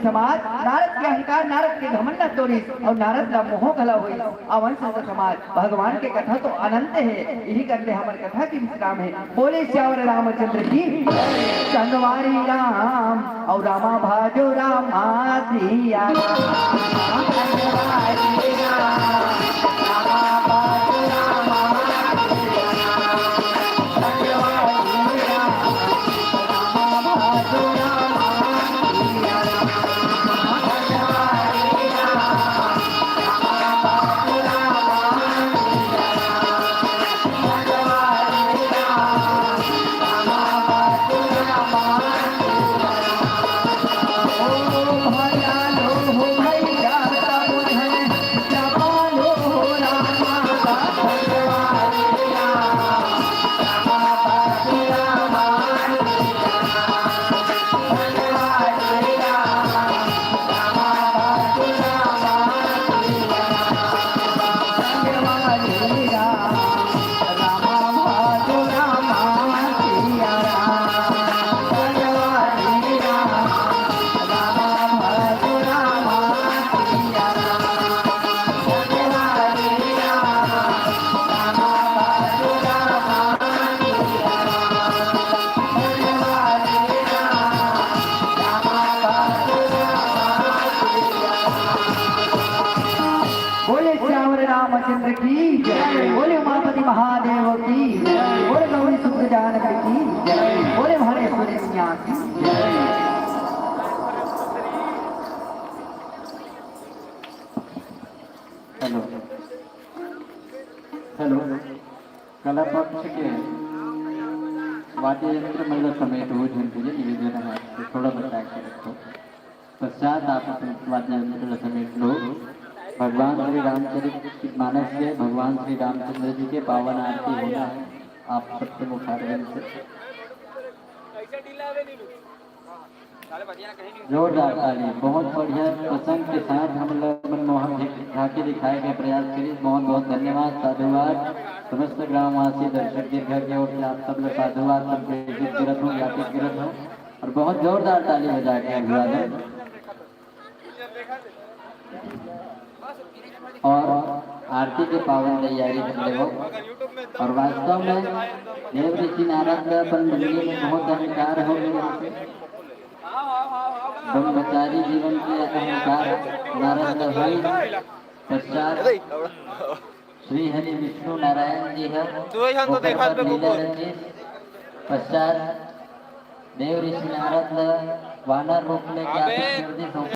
समाज नारद के अहंकार, नारद के घमंड ल तोड़िस अउ नारद ला मोह घला होइस। अवन संत समाज, भगवान के कथा तो अनंत हे, इही करते हमर कथा के विश्राम हे। बोले सियावर रामचंद्र की। संगवारी राम अउ रामा भाजो रामा सिया राम। संगवारी राम, रामा भाजो रामा सिया राम। संगवारी राम, रामा भाजो रामा सिया राम। बोले सियावर रामचंद्र की जय, बोले उमापति महादेव की जय, बोले गौरी सुत जानकी की जय, बोले भुवनेश्वरी मैया की जय। Hello, hello. कला पक्ष के वाद्य यंत्र मन ल समेटहू झन भूले, निवेदन हे आपसे, थोड़ा बचा के रखो। पश्चात आप अपन वाद्य यंत्र ल समेट लो। भगवान श्री रामचरित मानस के, भगवान श्री रामचंद्र जी के पावन आरती होना हे, आप सबके मुखारविंद से। जोरदार ताली, बहुत बढ़िया प्रसंग के साथ हम लोग मनमोहन जी झांकी दिखाए के प्रयास करी। बहुत बहुत धन्यवाद, साधुवाद। समस्त ग्रामवासी दर्शक दीर्घा के ओर से आप सब लोग साधुवाद संप्रेषित करत हो, ज्ञापित करत हो और बहुत जोरदार ताली बजा के अभिवादन। और आरती के पावन तैयारी कर लेवो। और वास्तव में देव ऋषि नारद का अपन मंडली में बहुत अहंकार हो गया। ब्रह्मचारी जीवन के अहंकार नारद का हुई। पश्चात श्री हरि विष्णु नारायण जी है, तू ही हम तो ओकर देखा बाद पे लीला गोकुल। रचिस। पश्चात देव ऋषि नारद ल वानर रूप में ज्ञापित कर दिस।